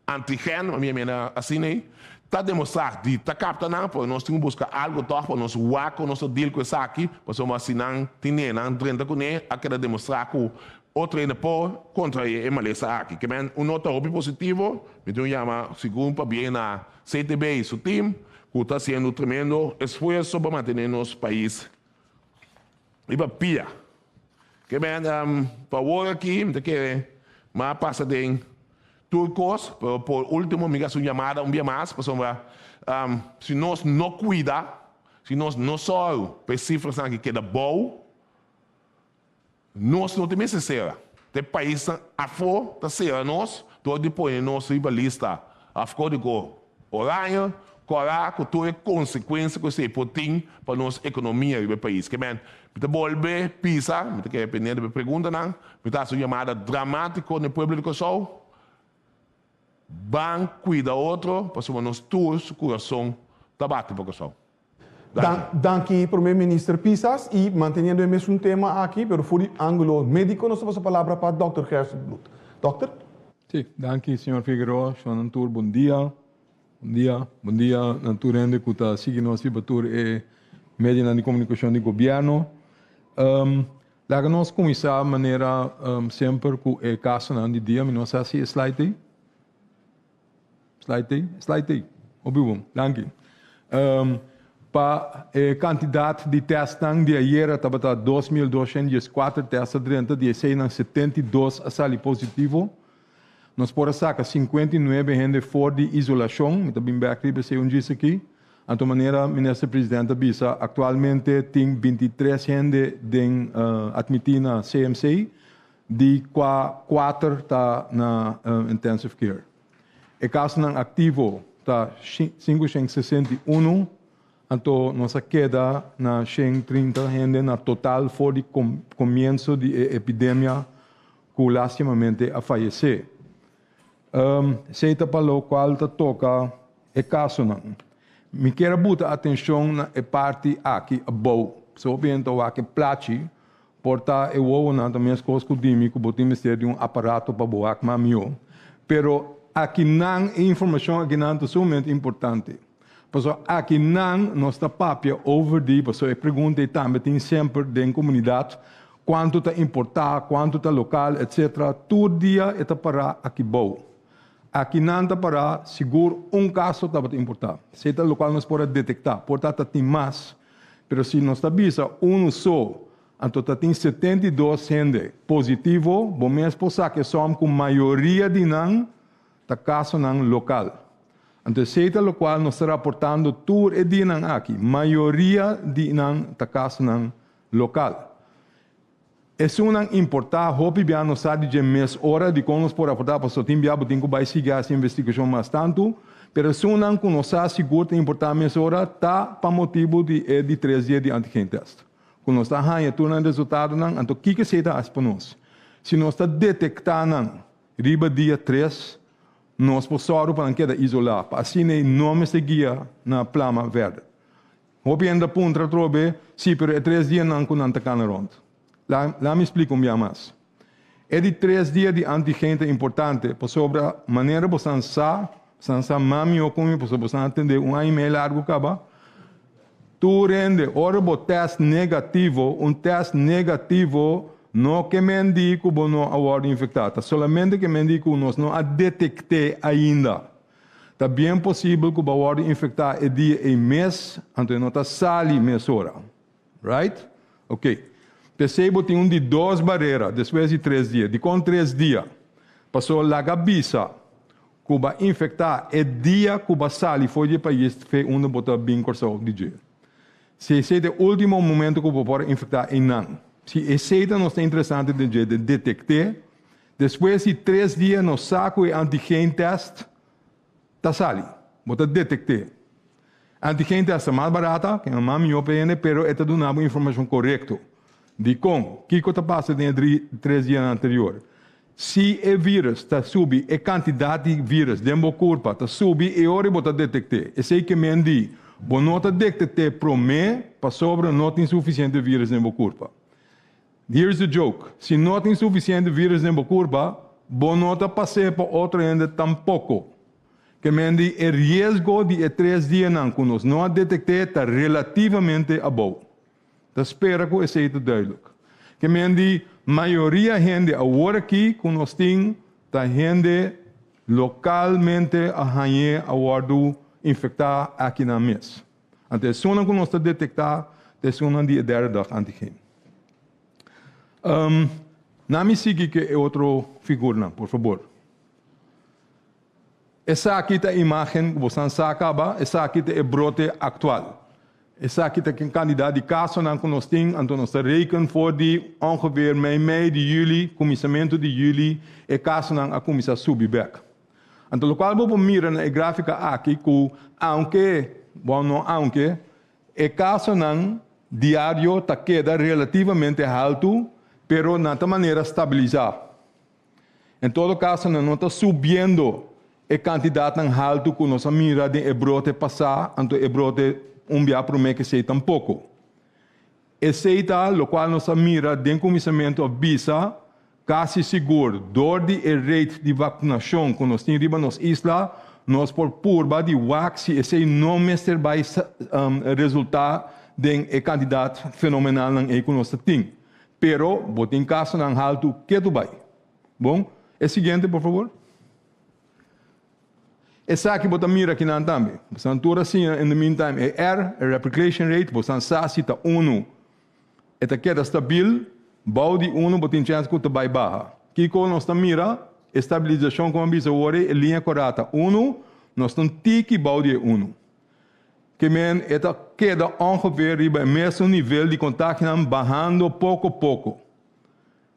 antigen, mi a mira asina ei, ta demostrá di ta kapta nan, pero nos tin ku buska algu tòg pa nos wak kon nos ta deal ku esaki, pasobra si nan tine nan drenta kuné a keda demostrá ku otro hende por kontraé e malesa aki. Ke men un nota hopi positivo, mi tin un yama sigun pabien na CTB i su team ku ta hasiendo tremendo esfuerso pa mantené nos pais riba pia. Ke men pa awor aki mi ta kere mas pasa den tur kos, pero por ultimo mi hasi un yamada un bia mas pasobra si nos no kuida, si nos no sòru pa e sifrasnan aki keda bou, nos no ta mester sera. Ta e paisnan afó ta sera nos dor di pone nos riba lista òf kódigo oraño, kòrá ku tur e konsekuensia ku esei por tin pa nos ekonomia riba e pais. Ke men, mi ta bolbe pisa, mi ta kere pendiente pa e preguntanan, mi ta hasi un yamada dramátiko na e pueblo di Kòrsou, ban kuida otro pasobra nos tur su kurason ta bati pa Kòrsou. Danki. Danki Prome Minister Pisas y manteniendo e mesun tema aki pero for di angulo medico nos ta pasa palabra pa Dòkter Gerson Bloed. Dòkter. Sí, danki señor Figueroa, shon tur bon dia. Bon dia, bon dia na tur hende ku ta sigui nos riba tur e medionan di komunikashon di gobièrnu. Um, laga nos kuminsá manera um, semper ku e kasonan di dia. Mi no sa si e slide ei. Slide ei, slide ei. Hopi bon, danki. Um, pa e kantidat di testnan di ayera tabata 2214 test a drenta, di eseinan 72 a sali positivo. Nos por a saka 59 hende for di isolashon, mi ta bin bèk riba esei un djis aki. Anto manera minister president a bisa, aktualmente tin 23 hende den atmití na CMC, di kua 4 ta na intensive care. E kasonan aktivo ta 561. Anto nos a keda na 130 hende na total for di komienso di e epidemia ku lastimamente a fayesé. Esei ta pa lokual ta toka e kasonan. Mi kier a buta atenshon na e parti aki abou. So hopi hende ta wak e plachi, por ta e wowonan ta meskos ku di mi ku bo tin mester di un aparato pa bo wak mas mihó. Pero akinan e informashon akinan ta sumamente importante. Pasobra akinan nos ta papia over di, pasobra e pregunta ei tambe tin semper den komunidat, kuantu ta importá, kuantu ta lokal, etsetera. Tur dia e ta pará aki bou. Akinan ta pará sigur un kaso tabata importá. Esei ta lokual nos por a detektá. Por ta ta tin mas, pero si nos ta bisa unu so, anto ta tin 72 hende positivo, bo mes por saka e sòm ku mayoria di nan ta kasonan lokal. Anto esei ta lokual nos ta raportando tur e dianan aki, mayoria di nan ta kasonan lokal. Esunnan importá hopi bia nos sa di dje mes ora dikon nos por raportá pasobra tin bia bo tin ku bai sigui hasi investigashon mas tantu, pero esunnan ku nos sa sigur ta importá mes ora ta pa motibu di e di tres dia di antigen tèst. Ku nos ta haña tur nan resultadonan, anto kiko esei ta hasi pa nos? Si nos ta detektá nan Riba dia tres, nos por sòru pa nan keda isolá, pa asina ei no mester guia na plama verder. Hopi hende ta puntra atrobe, Sí, pero e tres dianan ku nan ta kana rònt? Laat mi splika un bia mas. E di tres dia di antigen ta importante pasobra manera bosan sa, bosan sa mas mihó ku mi pasobra bosan a tende un aña i mei largu kaba, Tur hende, ora bo tèst negativo, un tèst negativo no ke men di ku bo no a wòrdu infektá. Ta solamente ke men di ku nos no a detekt'é ainda. Ta bien posibel ku bo a wòrdu infektá e dia ei mes, anto e no ta sali mesora. Right? Oké. P'esei bo tin un di dos barera despues di tres dia. Dikon tres dia? Pasobra laga bisa ku bo a infektá e dia ku bo a sali for di e pais fe unda bo ta bin Kòrsou di dje. Si esei ta e último momento ku bo por a infektá einan. Si esei ta nos ta interesante den dje den detekt'é, despues di tres dia nos sa ku e antigen tèst ta sali. Bo ta detekt'é. Antigen tèst ta mas barata, ke mas mihó pa hende, pero e ta duna bo informashon korekto. Dikon? Kiko ta pasa den e tres dianan anterior? Si e vírus ta subi, e kantidat di vírus den bo kurpa ta subi e ora bo ta detekt'é. Esei ke men di, bo no ta detekt'é promé pasobra no tin sufisiente vírus den bo kurpa. Here's the joke, si no tin sufisiente vírus den bo kurpa, bo no ta pas'é pa otro hende tampoko. Ke men di e riesgo di e tres dianan ku nos no a detekt'é ta relativamente abou. Ta spera ku esei ta duidelijk. Ke men di mayoria hende awor aki ku nos tin ta hende lokalmente a hañ'é a wòrdu infektá aki nan mes. Anto esunnan ku nos ta detektá ta esunnan di e derde dag antigen. Na mi sigui ku e otro figurnan, por fabor. Esaki ta imágen ku bosan sa kaba, esaki ta e brote aktual. Esaki ta e kantidat di kasonan ku nos tin, anto nos ta reken for di ongeveer mei mei di yüli, kuminsamentu di yüli, e kasonan a kuminsá subi bèk. Anto lokual bo por mira na e gráfika aki ku aunke, bon no aunke, e kasonan diario ta keda relativamente haltu, pero nan ta manera stabilisá. En todo kaso nan no ta subiendo e kantidatnan haltu ku nos a mira den e brote pasá, anto e brote un bia promé ku esei tampoko. Esei ta lokual nos a mira den kuminsamentu a bisa kasi sigur dor di e rate di vakunashon ku nos tin riba nos isla, nos por purba di wak si esei no mester bai resultá den e kantidat fenomenalnan ei ku nos ta tin. Pero bo tin kasonan haltu ketu bai. Bon, e siguiente por fabor. Esaki bo ta mira akinan tambe. Bosan tur a siña in the meantime e R, e replication rate, bosan sa si ta unu e ta keda stabil, bou di unu bo tin chèns ku ta bai baha. Kiko nos ta mira? E stabilisashon komo a bisa awor ei, e liña kòrá ta unu, nos ta un tiki bou di e unu. Ke men e ta keda ongeveer riba e mesun nivel di kontaginan bahando poko poko.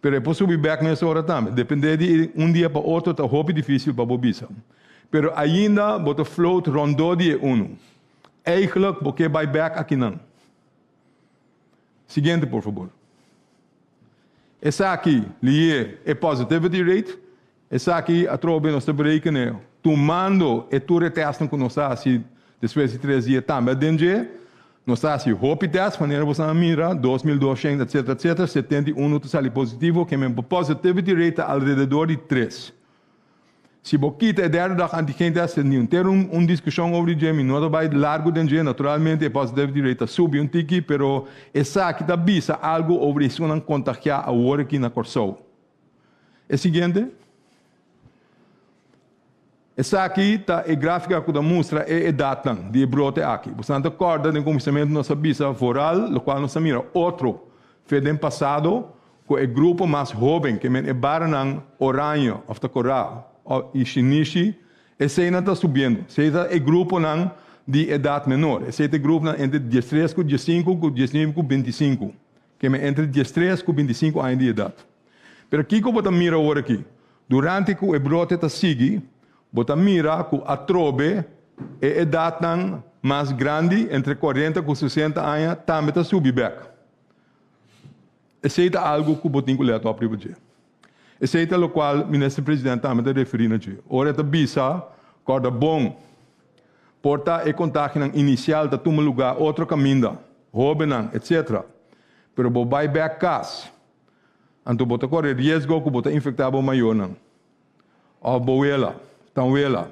Pero e por subi bek mesora tambe. Depende di un dia pa otro ta hopi dificil pa bo bisa. Pero ainda bo ta float rondó di e unu. Eigenlijk bo ke bai bèk akinan. Siguiente por fabor. Esaki lié e positivity rate. Esaki atrobe nos ta berekene tumando e tur e tèstnan ku nos ta hasi despues di tres dia tambe aden dje. Nos ta hasi hopi tèst manera boso a mira, 2200 etcetera etcetera, 71 ta sali positivo, ke men bo positivity rate ta alrededor di tres. Si bo kita e derde dag antigen test ta niun ter un diskushon over di dje, mi no ta bai largu den dje, naturalmente e positivity rate ta subi un tiki, pero esaki ta bisa algu over esunnan kontagiá awor aki na Kòrsou. E siguiente. Esaki ta e gráfika ku ta mustra e edatnan di e brote aki. Boso ta kòrda den kuminsamentu nos a bisa vooral lokual nos a mira otro fe den pasado ku e grupo mas hóben, ke men e baranan oraño òf ta korá i shinishi, eseinan ta subiendo. Esei ta e gruponan di edat menor. Esei ta e gruponan entre diestres ku diesinku ku diesnuebe ku bintisinku, ke men entre diestres ku bintisinku aña di edat. Pero kiko bo ta mira awor aki? Durante ku e brote ta sigui, bo ta mira ku atrobe e edatnan mas grandi, entre kuarenta ku sesenta aña, tambe ta subi bèk. Esei ta algu ku bo tin ku lèt òp riba dje. Esei ta lokual Minister President tambe ta referí na dje. Ora e ta bisa, Kòrda bon, por ta e kontagionan inisial ta tuma lugá otro kaminda, hóbennan, etsetera. Pero bo bai bèk kas, anto bo ta kore riesgo ku bo ta infektá bo mayornan. Òf bo wela, tanwela,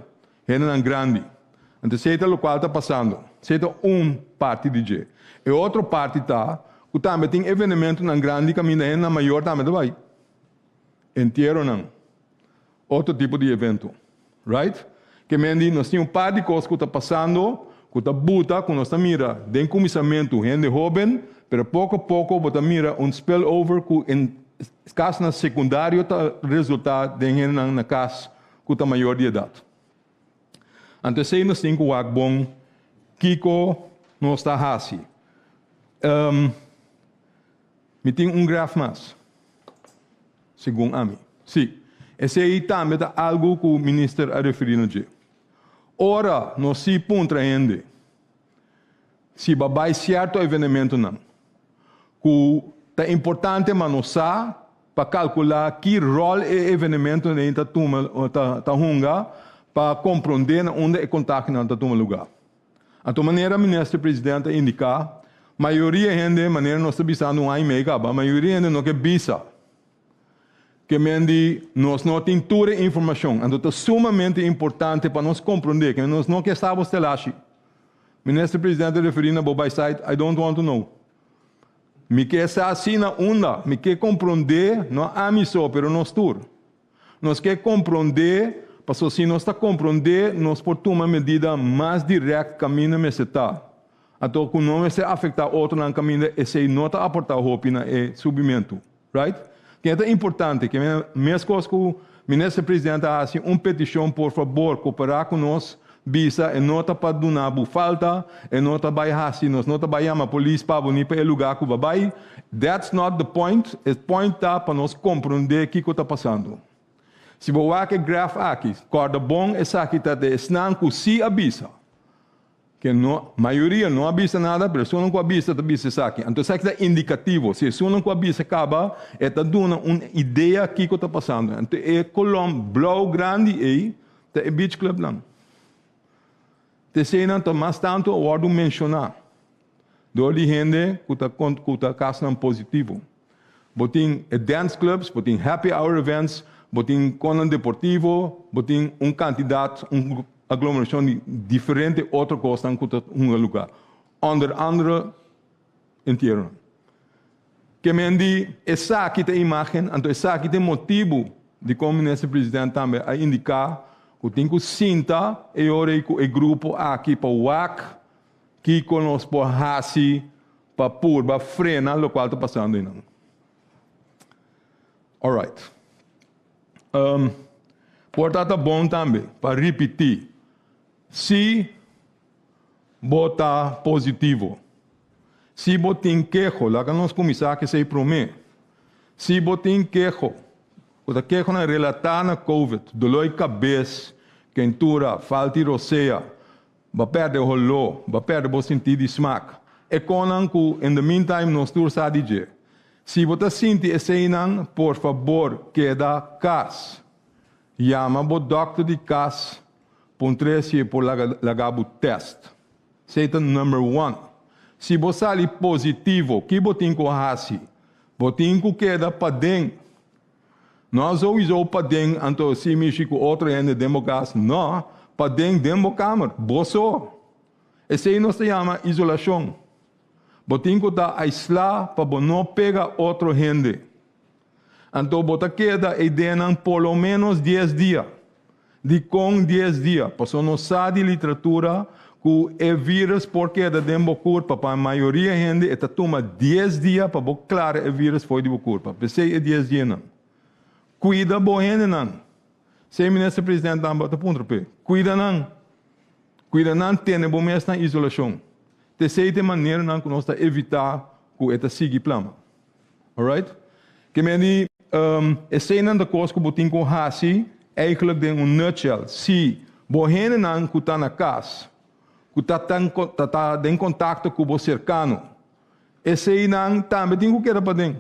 hendenan grandi. Anto esei ta lokual ta pasando. Esei ta un parti di dje. E otro parti ta ku tambe tin evenementonan grandi kaminda hendenan mayor tambe ta bai. Entieronan, otro tipo di evento. Right? Ke men di nos tin un par di kos ku ta pasando ku ta buta ku nos ta mira den kuminsamentu hende hóben, pero poko poko bo ta mira un spillover ku en kasnan sekundario ta resultá den hendenan na kas ku ta mayor di edat. Anto esei nos tin ku wak bon kiko nos ta hasi. Mi tin un graf mas, segun ami. Sí, esei tambe ta algu ku minister a referí na dje. Ora nos sí puntra hende si ba bai sierto evenementonan ku ta importante ma nos sa pa kalkulá ki ròl e evenementonan ei ta tuma ta hunga pa komprondé na unda e kontagionan ta tuma lugá. Anto manera Minister President a indiká, mayoria hende, manera nos ta bisando un aña y mei kaba, mayoria hende no ke bisa. Ke men di nos no tin tur e informashon. Anto ta sumamente importante pa nos komprondé ke nos no ke sa bo stelashi. Minister President a referí na bo bai site, I don't want to know. Mi ke sa si na unda, mi ke komprondé, no ami so, pero nos tur. Nos ke komprondé, pasobra si nos ta komprondé, nos por tuma medida mas dirèkt kaminda mester ta. Anto ku no mester afektá otronan kaminda esei no ta aportá hopi na e subimentu. Right? Kende ta importante, ke meskos ku Minister President a hasi un petishon por fabor koperá ku nos, bisa e no ta pa duna bo falta, e no ta bai hasi, nos no ta bai yama polis pa bo ni pa e lugá ku bo a bai. That's not the point, e point ta pa nos komprondé kiko ta pasando. Si bo wak e graf aki, kòrda bon esaki ta di esnan ku sí a bisa. Ke no, mayoria no a bisa nada, pero esunnan ku a bisa ta bisa esaki. Anto esaki ta indikativo. Si esunnan ku a bisa kaba, e ta duna un idea kiko ta pasando. Anto e kolòm blou grandi ei ta e beach clubnan. T'eseinan ta mas tantu a wòrdu menshoná dor di hende ku ta ku ta kasonan positivo. Bo tin e dance clubs, bo tin happy hour events, bo tin konan deportivo, bo tin un kantidat, un aglomerashon di diferente otro kosnan ku ta hunga lugá. Onder andere entieronan. Ke men di esaki ta e imágen, anto esaki ta e motibu dikon Minister President tambe a indiká ku tin ku sinta e ora ei ku e grupo aki pa wak kiko nos por hasi pa purba frena lokual ta pasando einan. Alright. Um, por ta ta bon tambe pa ripití si bo ta positivo. Si bo tin keho, laga nos kuminsá ku esei promé. Si bo tin keho, ku ta kehonan relatá na covid, doló di kabes, kentura, falta di rosea, Bo a pèrdè holó, bo a pèrdè bo sintí di smak. E konan ku in the meantime nos tur sa di dje. Si bo ta sinti eseinan, por fabor keda kas. Yama bo dòkter di kas puntr'é si e por laga laga bo tèst. Esei ta number one. Si bo sali positivo, ki bo tin ku hasi? Bo tin ku keda paden. No souiso paden anto si mishi ku otro hende den bo kas, no, paden den bo kamer, bo so. Esei nos ta yama isolashon. Bo tin ku ta aislá pa bo no pega otro hende. Anto bo ta keda eidennan por lo ménos dies dia. Dikon dies dia? Pasobra nos sa di literatura ku e vírus por keda den bo kurpa. Pa mayoria hende e ta tuma dies dia pa bo klara e vírus for di bo kurpa. P'esei e dies dianan. Kuida bo hendenan. Esei Minister President tambe ta puntra p'e. Kuida nan. Kuida nan tene bo mes na isolashon. T'esei ta e maneranan ku nos ta evitá ku e ta sigui plama. Alright? Ke men di, eseinan ta kos ku bo tin ku hasi eigenlijk den un nutshell. Si bo hendenan ku ta na kas, ku ta ta ta den kontakto ku bo serkano, eseinan tambe tin ku keda paden.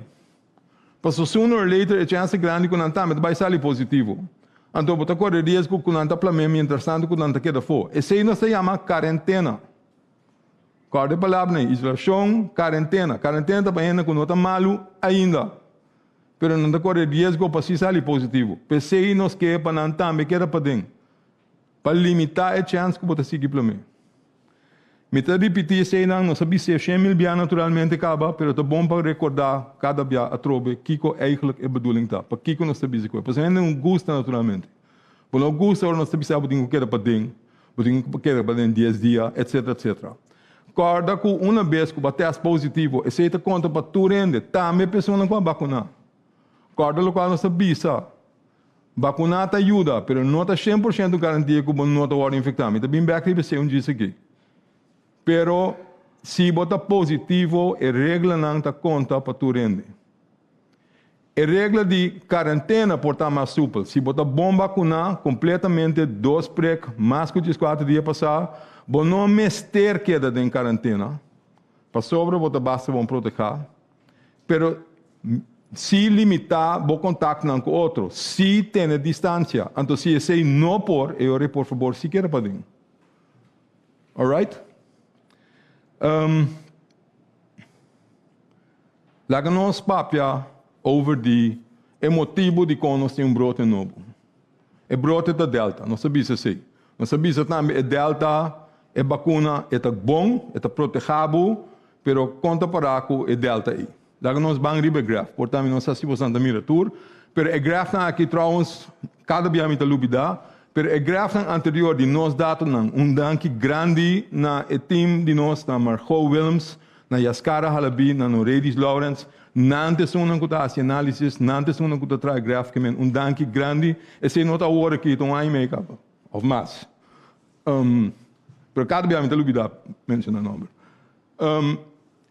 Pasobra sooner or later e chèns ta grandi ku nan tambe ta bai sali positivo. Anto bo ta kore riesgo ku nan ta plam'é mientrastanto ku nan ta keda afó. Esei nos ta yama karentena. Kòrda e palabra ei, isolashon, karentena. Karentena ta pa hende ku no ta malu ainda, pero nan ta kore riesgo pa si sali positivo. P'esei nos ke pa nan tambe keda paden, pa limitá e chèns ku bo ta sigui plam'é. Mi ta ripití eseinan, nos a bis'é shen mil bia naturalmente kaba, pero ta bon pa rekordá kada bia atrobe kiko eigentlik e bedoeling ta, pakiko nos ta bisa ku e. Pasobra hende no gusta naturalmente. Bo no gusta ora nos ta bisa bo tin ku keda paden, bo tin ku keda paden dies dia, etcetera, etcetera. Kòrda ku una bes ku bo a tèst positivo, esei ta konta pa tur hende, tambe e personanan ku a bakuná. Kòrda lokual nos ta bisa, bakuná ta yuda, pero no ta shen por shento garantia ku bo no ta wòrdu infektá. Mi ta bin bèk riba esei un djis aki. Pero si bo ta positivo, e reglanan ta konta pa tur hende. E regla di karentena por ta mas supel. Si bo ta bon bakuná kompletamente dos prek mas ku dieskuater dia pasá, bo no mester keda den karentena, pasobra bo ta basta bon protehá. Pero si limitá bo kontaktonan ku otro, si tene distansia. Anto si esei no por, e ora ei por fabor si keda paden. Alright? Laga nos papia over di e motibu dikon nos tin un brote nobo. E brote ta Delta, nos a bisa esei. Nos a bisa tambe e Delta, e bakuna e ta bon, e ta proteha bo, pero kon ta para ku e Delta ei? Laga nos ban riba e graf, por ta mi no sa si boso ta mira tur, pero e grafnan aki trouwens kada bia mi ta lubida, pero e grafnan anterior di nos datonan, un danki grandi na e team di nos, na Margot Willems, Na Yaskara Halabi, na Noredis Lawrence, nan ta esunnan ku ta hasi análisis, nan ta esunnan ku ta traha graf ke men. Un danki grandi. Esei no ta awor aki, ta un aña i mei kaba, òf mas. Pero kada bia mi ta lubidá menshoná nòmber.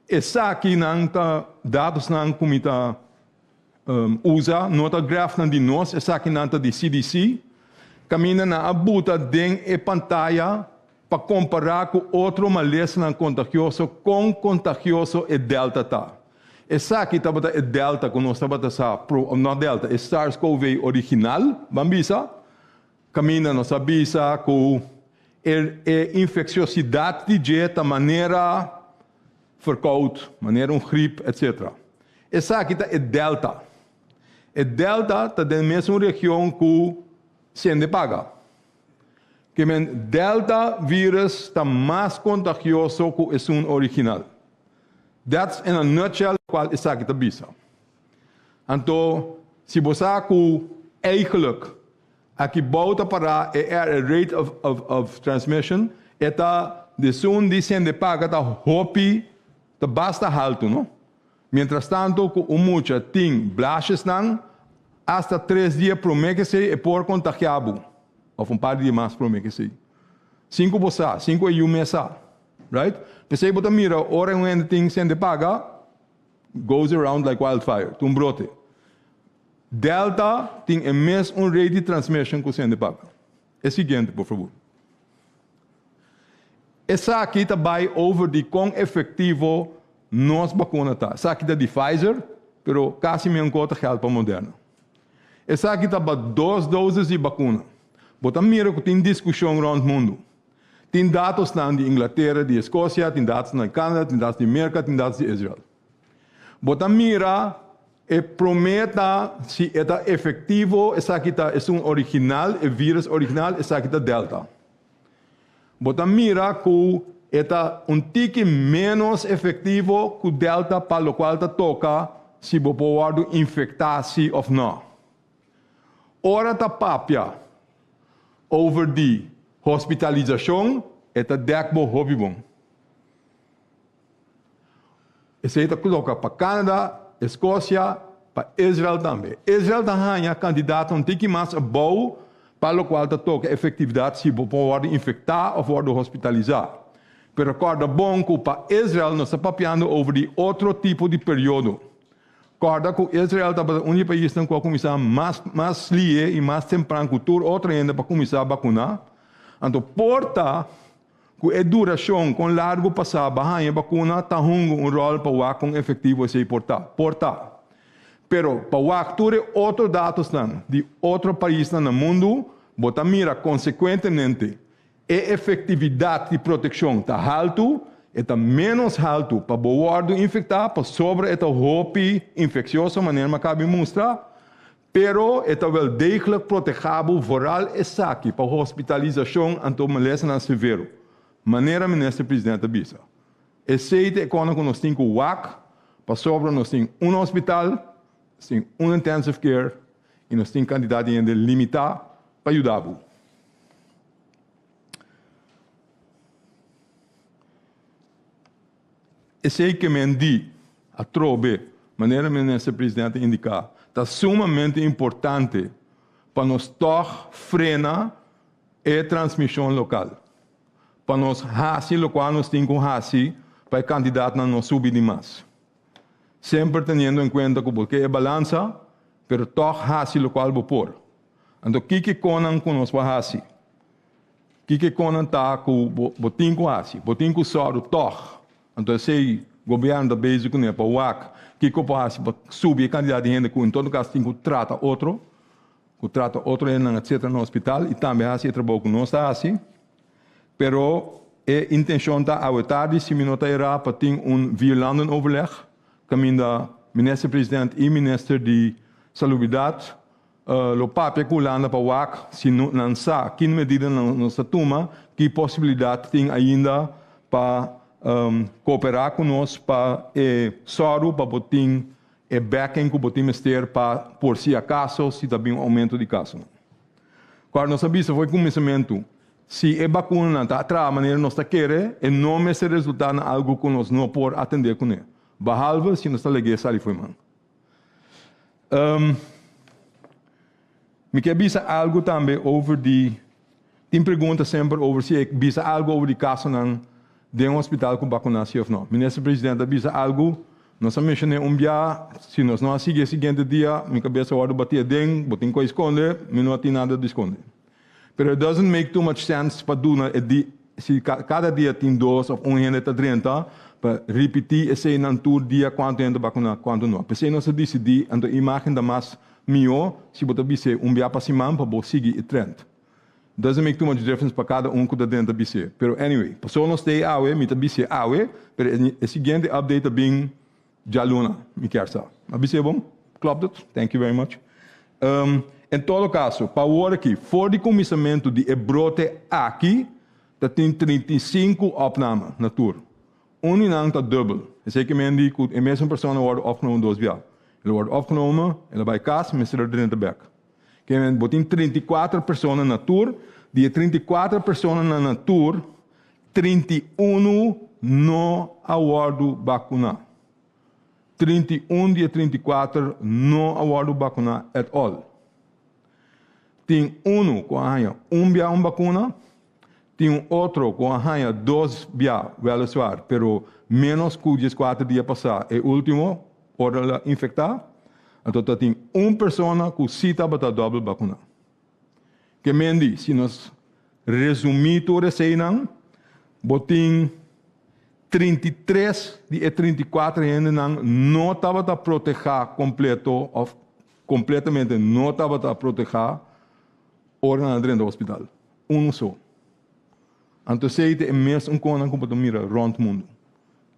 Esakinan ta datosnan ku mi ta usa, no ta grafnan di nos, esakinan ta di CDC, kaminda nan a buta den e pantaya pa kompará ku otro malesanan kontagioso kon kontagioso e Delta ta. Esaki tabata e Delta ku nos tabata sa, no Delta, e SARS-CoV original, ban bisa, kaminda nos a bisa ku e e infekshosidat di dje ta manera verkoud, manera un grip, etc. Esaki ta e Delta. E Delta ta den mesun region ku sende paga. Ke men Delta virus ta mas kontagioso ku esun original. That's in a nutshell lokual esaki ta bisa. Anto si bo sa ku eigenlijk aki bou ta pará e R, e rate of of of transmission, e ta di esun di sende paga ta hopi, ta basta haltu no. Mientrastanto ku un mucha tin blaasjesnan, asta tres dia promé ku esei e por kontagiá bo, òf un par di dia mas promé ku esei. Sin ku bo sa, sin ku e yu mes sa. Right? P'esei bo ta mira ora un hende tin sende paga, goes around like wildfire, ta un brote. Delta tin e mes un rate di transmission ku sende paga. E siguiente, por fabor. Esaki ta bai over di kon efektivo nos bakuna ta. Esaki ta di Pfizer, pero kasi meun kos ta geld pa Moderna. Esaki ta pa dos doses di bakuna. Bo ta mira ku tin diskushon rònt mundu. Tin datosnan di Inglatera, di Eskosia, tin datosnan di Canada, tin datos di Merka, tin datos di Israel. Bo ta mira e promé ta si e ta efektivo, esaki ta esun original, e virus original, esaki ta Delta. Bo ta mira ku e ta un tiki ménos efektivo ku Delta pa lokual ta toka si bo por wòrdu infektá si òf nò. Ora ta papia over di hospitalisashon e ta dèk bo hopi bon. Esei ta toka pa Canada, Escocia, pa Israel tambe. Israel ta haña kandidato un tiki mas abou pa lokual ta toka efektividat si bo por wòrdu infektá òf wòrdu hospitalisá. Pero kòrda bon ku pa Israel nos ta papiando over di otro tipo di periodo. Kòrda ku Israel tabata un di e paisnan ku a kuminsá mas mas lihe i mas tempran ku tur otro hende pa kuminsá bakuná. Anto por ta Ku e durashon kon largu pasá ba haña bakuna ta hunga un ròl pa wak kon efektivo esei por ta. Por ta. Pero pa wak tur e otro datosnan di otro paisnan na mundu, bo ta mira konsekuentemente e efektividat di protekshon ta haltu, e ta ménos haltu pa bo wòrdu infektá pasobra e ta hopi infeksioso manera mi a kabi mustra. Pero e ta wel degelijk protehá bo vooral esaki pa hospitalisashon anto malesanan severo, manera Minister President a bisa. Esei ta e kònan ku nos tin ku wak pasobra nos tin un hospital, nos tin un intensive care i nos tin kantidat di hende limitá pa yuda bo. Esei ke men di, atrobe, manera Minister President a indiká, ta sumamente importante pa nos tòg frena e transmishon lokal, pa nos hasi lokual nos tin ku hasi pa e kantidatnan no subi di mas. Semper teniendo en kuenta ku bo ke e balansa, pero tòg hasi lokual bo por. Anto kiko e konan ku nos por hasi? Kiko e konan ta ku bo tin ku hasi? Bo tin ku sòru tòg. Anto esei gobièrnu ta bezig kuné pa wak kiko por hasi pa subi e kantidat di hende ku en todo kas tin ku trata otro, ku trata otro hendenan etsetera na hospital i tambe hasi e trabou ku nos ta hasi. Pero e intenshon ta awe tardi si mi no ta erá pa tin un vierlandenoverleg kaminda minister president i minister di salubridat Lo papia ku Hulanda pa wak si nan sa ki medidanan nos ta tuma, ki posibilidat tin ainda pa kooperá ku nos pa e sòru pa bo tin e backing ku bo tin mester pa por si akaso si ta bin un oumento di kasonan. Kòrda nos a bisa for e kuminsamentu, si e bakunanan ta traha manera nos ta kere, e no mester resultá na algu ku nos no por atendé kuné, bahalve si nos ta lag'é sali for e man. Mi ke bisa algu tambe over di, tin pregunta semper over si e bisa algu over di kasonan den hospital ku bakuna si of no. Minister President a bisa algu, nos a menshoné un bia, si nos no a sigui e siguiente dia, mi kabes a wòrdu bati aden, bo tin kos skonde, mi no a tin nada di skonde. Pero it doesn't make too much sense pa duna e di si cada dia tin dos of un hende ta drenta pa ripiti eseinan tur dia cuanto hende ta bacuna cuanto no. P'esei nos a dicidi anto e imagen ta mas miho si bo ta bis'é un bia pa siman pa bo sigui e trend. Doesn't make too much difference pa cada un cu ta drenta bis'é. Pero anyway, pasobra nos ta ei awe mi ta bis'é awe pero e siguiente update ta bin Djaluna, mi kier sa. A bis'é bon? Klopt het? Thank you very much. En todo kaso, pa awor aki, for di kuminsamentu di e brote aki, ta tin 35 opname na tur. Un di nan ta dubbel. Esei ke men di ku e mesun persona wòrdu opgenomen dos bia. El a wòrdu opgenomen, el a bai kas, mester a drenta bèk. Ke men bo tin 34 persona na tur, di e 34 personanan na tur, 31 no a wòrdu bakuná. 31 di e 34 no a wòrdu bakuná at all. Tin unu ku a haña un bia un bakuna, tin un otro ku a haña dos bia wèliswaar, pero ménos ku dieskuater dia pasá e último ora el a infektá. Anto ta tin un persona ku sí tabata dòbel bakuná. Ke men di, si nos resumí tur eseinan, Bo tin 33 di e 34 hendenan no tabata protehá kompleto òf kompletamente no tabata protehá ora nan a drenta hospital. Unu so. Anto esei ta e mesun konan ku bo ta mira rònt mundu.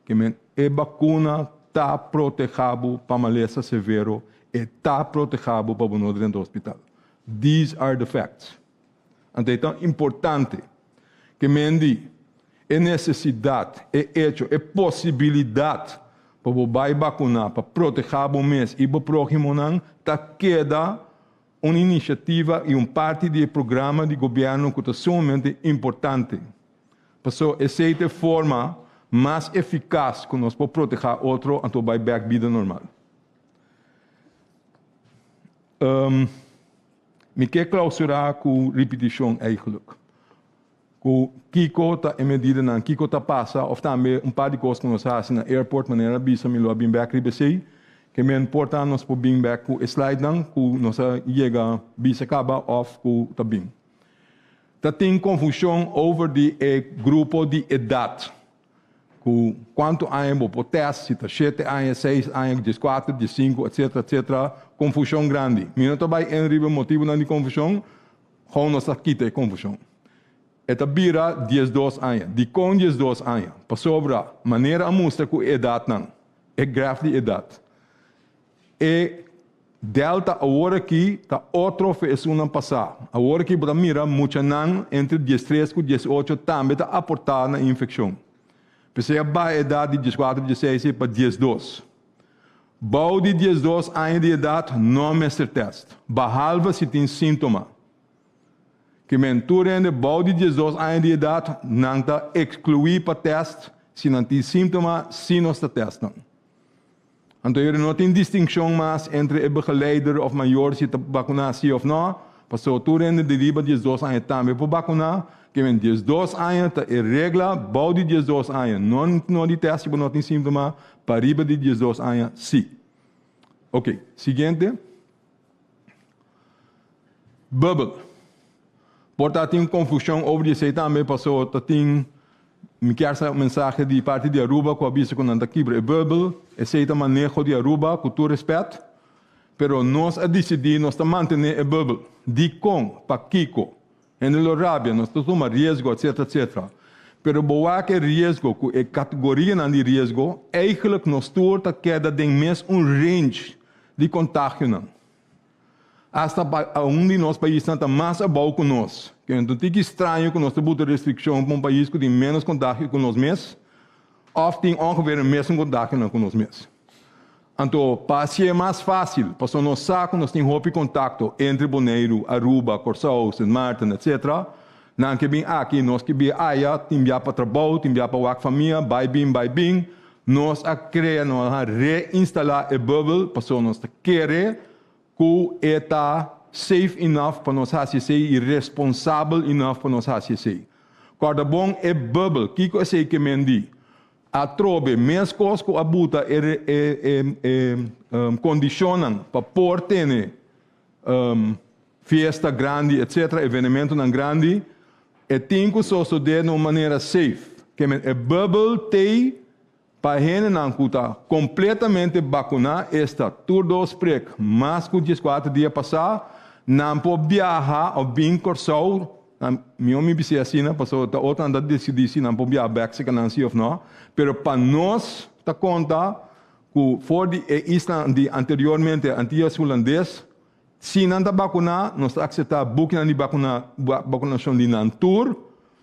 Ke men e bakuna ta protehá bo pa malesa severo, e ta protehá bo pa bo no drenta hospital. These are the facts. Anto e ta importante ke men di e nesesidat, e echo, e posibilidat pa bo bai bakuná pa protehá bo mes i bo próhimonan ta keda un inisiativa i un parti di e programa di gobièrnu ku ta sumamente importante. Paso esei ta e forma mas efikas ku nos por protehá otro anto bai bèk bida normal. Mi ke klausurá ku ripitishon eigenlijk. Ku kiko ta e medidanan, kiko ta pasa òf tambe un par di kos ku nos a hasi na airport manera a bisa mi lo a bin bèk riba esei. Ke men por ta nos por bin bèk ku e slidenan ku nos a yega bisa kaba òf ku ta bin. Ta tin konfushon over di e grupo di edat. Ku kuantu aña bo por tèst, si ta shete aña, seis aña, dieskuater, diessinku, etsetera, etsetera. Konfushon grandi. Mi no ta bai en riba e motibunan di konfushon, gou nos ta kita e konfushon. E ta bira 12 aña. Dikon 12 aña? Pasobra manera a mustra ku e edatnan, e graf di edat, e delta awor aki ta otro fe esunnan pasá. Awor aki bo ta mira muchanan entre 13 ku 18 tambe ta aportá na infekshon. P'esei a baha e edat di 14, 16 pa 12. Bou di 12 aña di edat no mester tèst, bahalve si tin síntoma. Ke men tur hende bou di 12 aña di edat nan ta ekskluí pa tèst si nan tin síntoma si nos ta tèst nan. Anto yori no tin distinkshon mas entre e begeleider òf mayor si ta bakuná si òf nò, pasobra tur hende di riba 12 aña tambe por bakuná. Ke men 12 aña ta e regla, bou di 12 aña no no di tèst si bo no tin síntoma, pa riba di 12 aña si. Oke, siguiente. Bubbel. Por ta tin confusion over di esey tambe paso ta tin mi kier sa un mensahe di parti di Aruba cu a bisa cu nan ta kibra e bubbel. Esey ta maneho di Aruba cu tur respet. Pero nos a dicidi nos ta mantene e bubbel. Dicon? Pakico? Hende lo rabia, nos ta tuma riesgo etc etc. Pero bo wak e riesgo cu e categorianan di riesgo, eigenlijk nos tur ta keda den mes un range di contagionan. Hasta pa un di nos paisnan ta mas abou cu nos. Ke no ta tiki straño cu nos ta buta restriccion pa un pais cu tin menos contagio cu nos mes, of tin ongeveer e mesun contagionan cu nos mes. Anto, pa hacié mas fácil, pasobra nos sa cu nos tin hopi contacto entre Boneiru, Aruba, Corsou, Sint Maarten, etc. Nan ke bin aki, nos ke bin aya, tin bia pa trabou, tin bia pa wak famia, bai bin, bai bin. Nos a crea, nos a reinstalá e bubbel pasobra nos ta kere cu e ta safe enough pa nos haci esey y responsabel enough pa nos haci esey. Corda bon e bubbel, kico esey ke men di? Atrobe, meskos ku a buta e e kondishonnan pa por tene fiesta grandi etsetera, evenementonan grandi, e tin ku sosodé na un manera safe. Ke men e bubble tei pa hendenan ku ta kompletamente bakuná, esta tur dos prek mas ku 14 dia pasá, nan por biaha òf bin Kòrsou. Nan mihó mi bis'é asina, pasobra ta otronan ta desidí si nan por biaha bèk serka nan sí òf nò. Pero pa nos ta konta ku for di e islanan di anteriormente Antias Hulandes, si nan ta bakuná, nos ta akseptá bukinan di bakuná bakunashon di nan tur.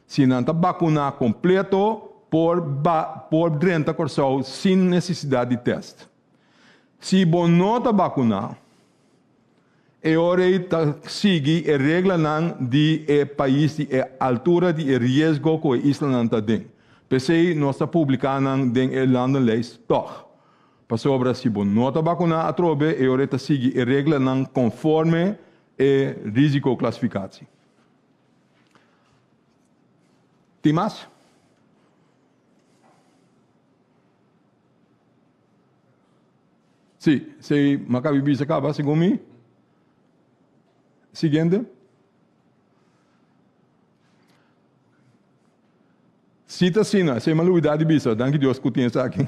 Si nan ta bakuná kompleto, por ba por drenta Kòrsou sin nesesidat di tèst. Si bo no ta bakuná, E ora ei ta sigui e reglanan di e pais di e altura di e riesgo ku e islanan ta den. P'esei nos ta publiká nan den e landenlijst tòg. Pasobra si bo no ta bakuná atrobe e ora ei ta sigui e reglanan konforme e risikoklassifikatie. Tin mas? Sí, sí, m'a kabi bisa kaba segun mi. Siguiente. Si ta asina, esei mi a lubidá di bisa, danki Dios ku tin esaki.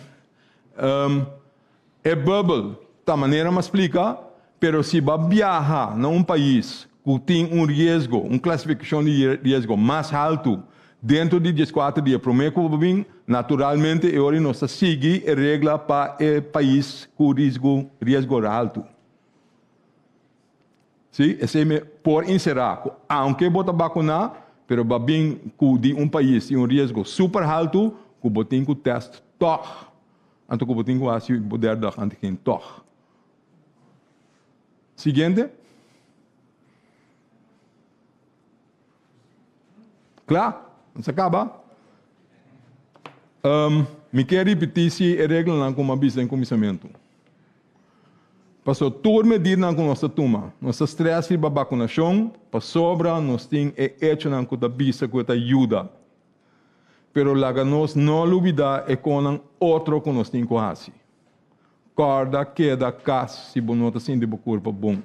E bubble ta manera mi a splika, pero si bo a biaha na un pais ku tin un riesgo, un klasifikashon di riesgo mas haltu dentro di dieskuater dia promé ku bo bin, naturalmente e ora nos ta sigui e regla pa e pais ku risgo riesgo haltu. Sí, esei me por enserá ku aunke bo ta bakuná, pero bo a bin ku di un pais tin un riesgo super haltu ku bo tin ku tèst tòg. Anto ku bo tin ku hasi bo derde dag antigen tòg. Siguiente. Kla? Nos a kaba? Mi ke ripití si e reglanan ku mi a bisa den kuminsamentu. Pasobra tur medidanan ku nos ta tuma, nos ta strès riba bakunashon pasobra nos tin e echonan ku ta bisa ku e ta yuda. Pero laga nos no lubidá e konan otro ku nos tin ku hasi. Kòrda keda kas si bo no ta sinti bo kurpa bon.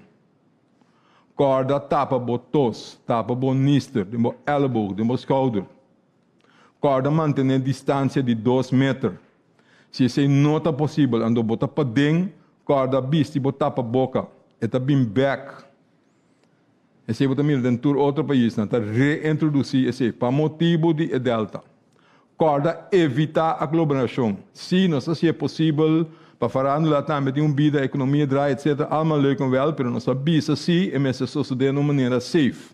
Kòrda tapa bo tos, tapa bo nister den bo èleboog, den bo skouder. Kòrda mantené distansia di dos meter. Si esei no ta posibel, anto bo ta paden, kòrda bisti bo tapa boka. E ta bin bèk. Esei bo ta mira den tur otro paisnan ta reintrodusí esei pa motibu di e delta. Kòrda evitá aglomerashon. Sí, nos ta hasié posibel pa farándula tambe tin un bida, ekonomia draai etcetera, almal leuk en wèl, pero nos ta bisa sí e mester sosodé na un manera safe.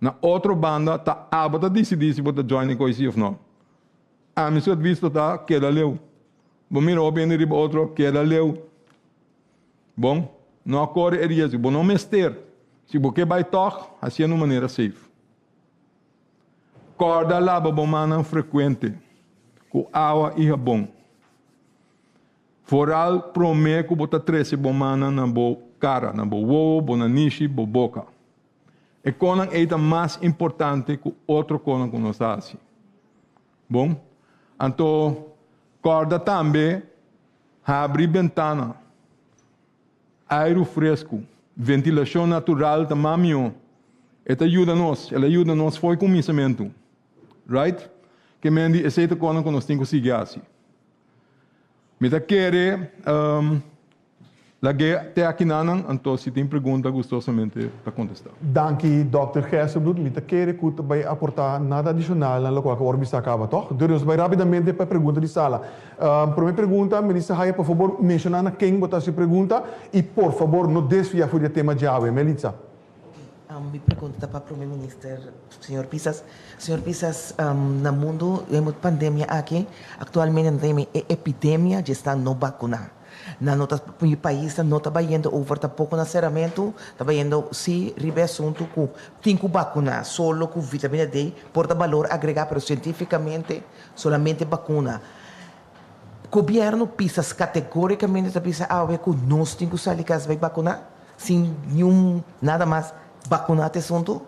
Na otro banda, ta abo ta disidí si bo ta join e koisí òf nò. Ami su advis lo ta, keda leu. Bo mira hopi hende riba otro, keda leu. Bon, no a kore e riesgo. Bo no mester. Si bo ke bai tòg, hasié na un manera safe. Kòrda laba bo mannan frekuente ku awa i habon. Foral promé ku bo ta trese bo mannan na bo kara, na bo wowo, bo nanishi, bo boka. E konan ei ta mas importante ku otro konan ku nos ta hasi. Bon, anto kòrda tambe habri bentana. Airu fresku, ventilashon natural ta mas mihó. E ta yuda nos, el a yuda nos fo'i kuminsamentu. Right? Ke men di esei ta konan ku nos tin ku sigui hasi. Mi ta kere Lag'é te akinanan, anto si tin pregunta gustosamente ta kontestá. Danki Dòkter Gerstenbluth, mi ta kere ku ta bai aportá nada adishonal na lokual ku awor bisa kaba, tòg? Dor nos bai rápidamente pa e pregunta di sala. Promé pregunta, Minister Haya, por fabor menshoná na ken bo ta hasi pregunta i por fabor no desviá for di e tema djawe. Melitza. Mi pregunta ta pa Prome Minister señor Pisas. Señor Pisas, na mundu den e pandemia aki, aktualmente nan ta yama e epidemia dje esnan no bakuná. Nan no ta, mi paisnan no ta bayendo over tampoko na seramentu, ta bayendo si riba e asuntu ku tin ku bakuná. Solo ku vitamina D por ta balor agregá, pero sientifikamente solamente bakuna. Gobièrnu Pisas kategórikamente ta bisa awe ku nos tin ku sali kas bai bakuná. Sin niun nada mas bakuna te asuntu?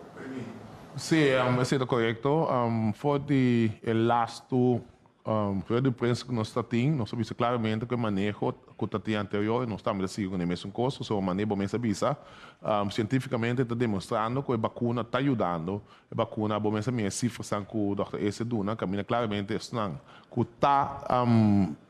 Sí, esei ta korekto. For di e lastu rueda di prensa ku nos ta tin, nos a bisa klaramente ku e maneho ku ta tin anterior, nos tambe ta sigui ku e mesun kos. Pasobra manera bo mes a bisa, sientifikamente ta demostrando ku e bakuna ta yudando. E bakuna, bo mes a mira e sifrasan ku dòkter Ese duna, kaminda klaramente esnan ku ta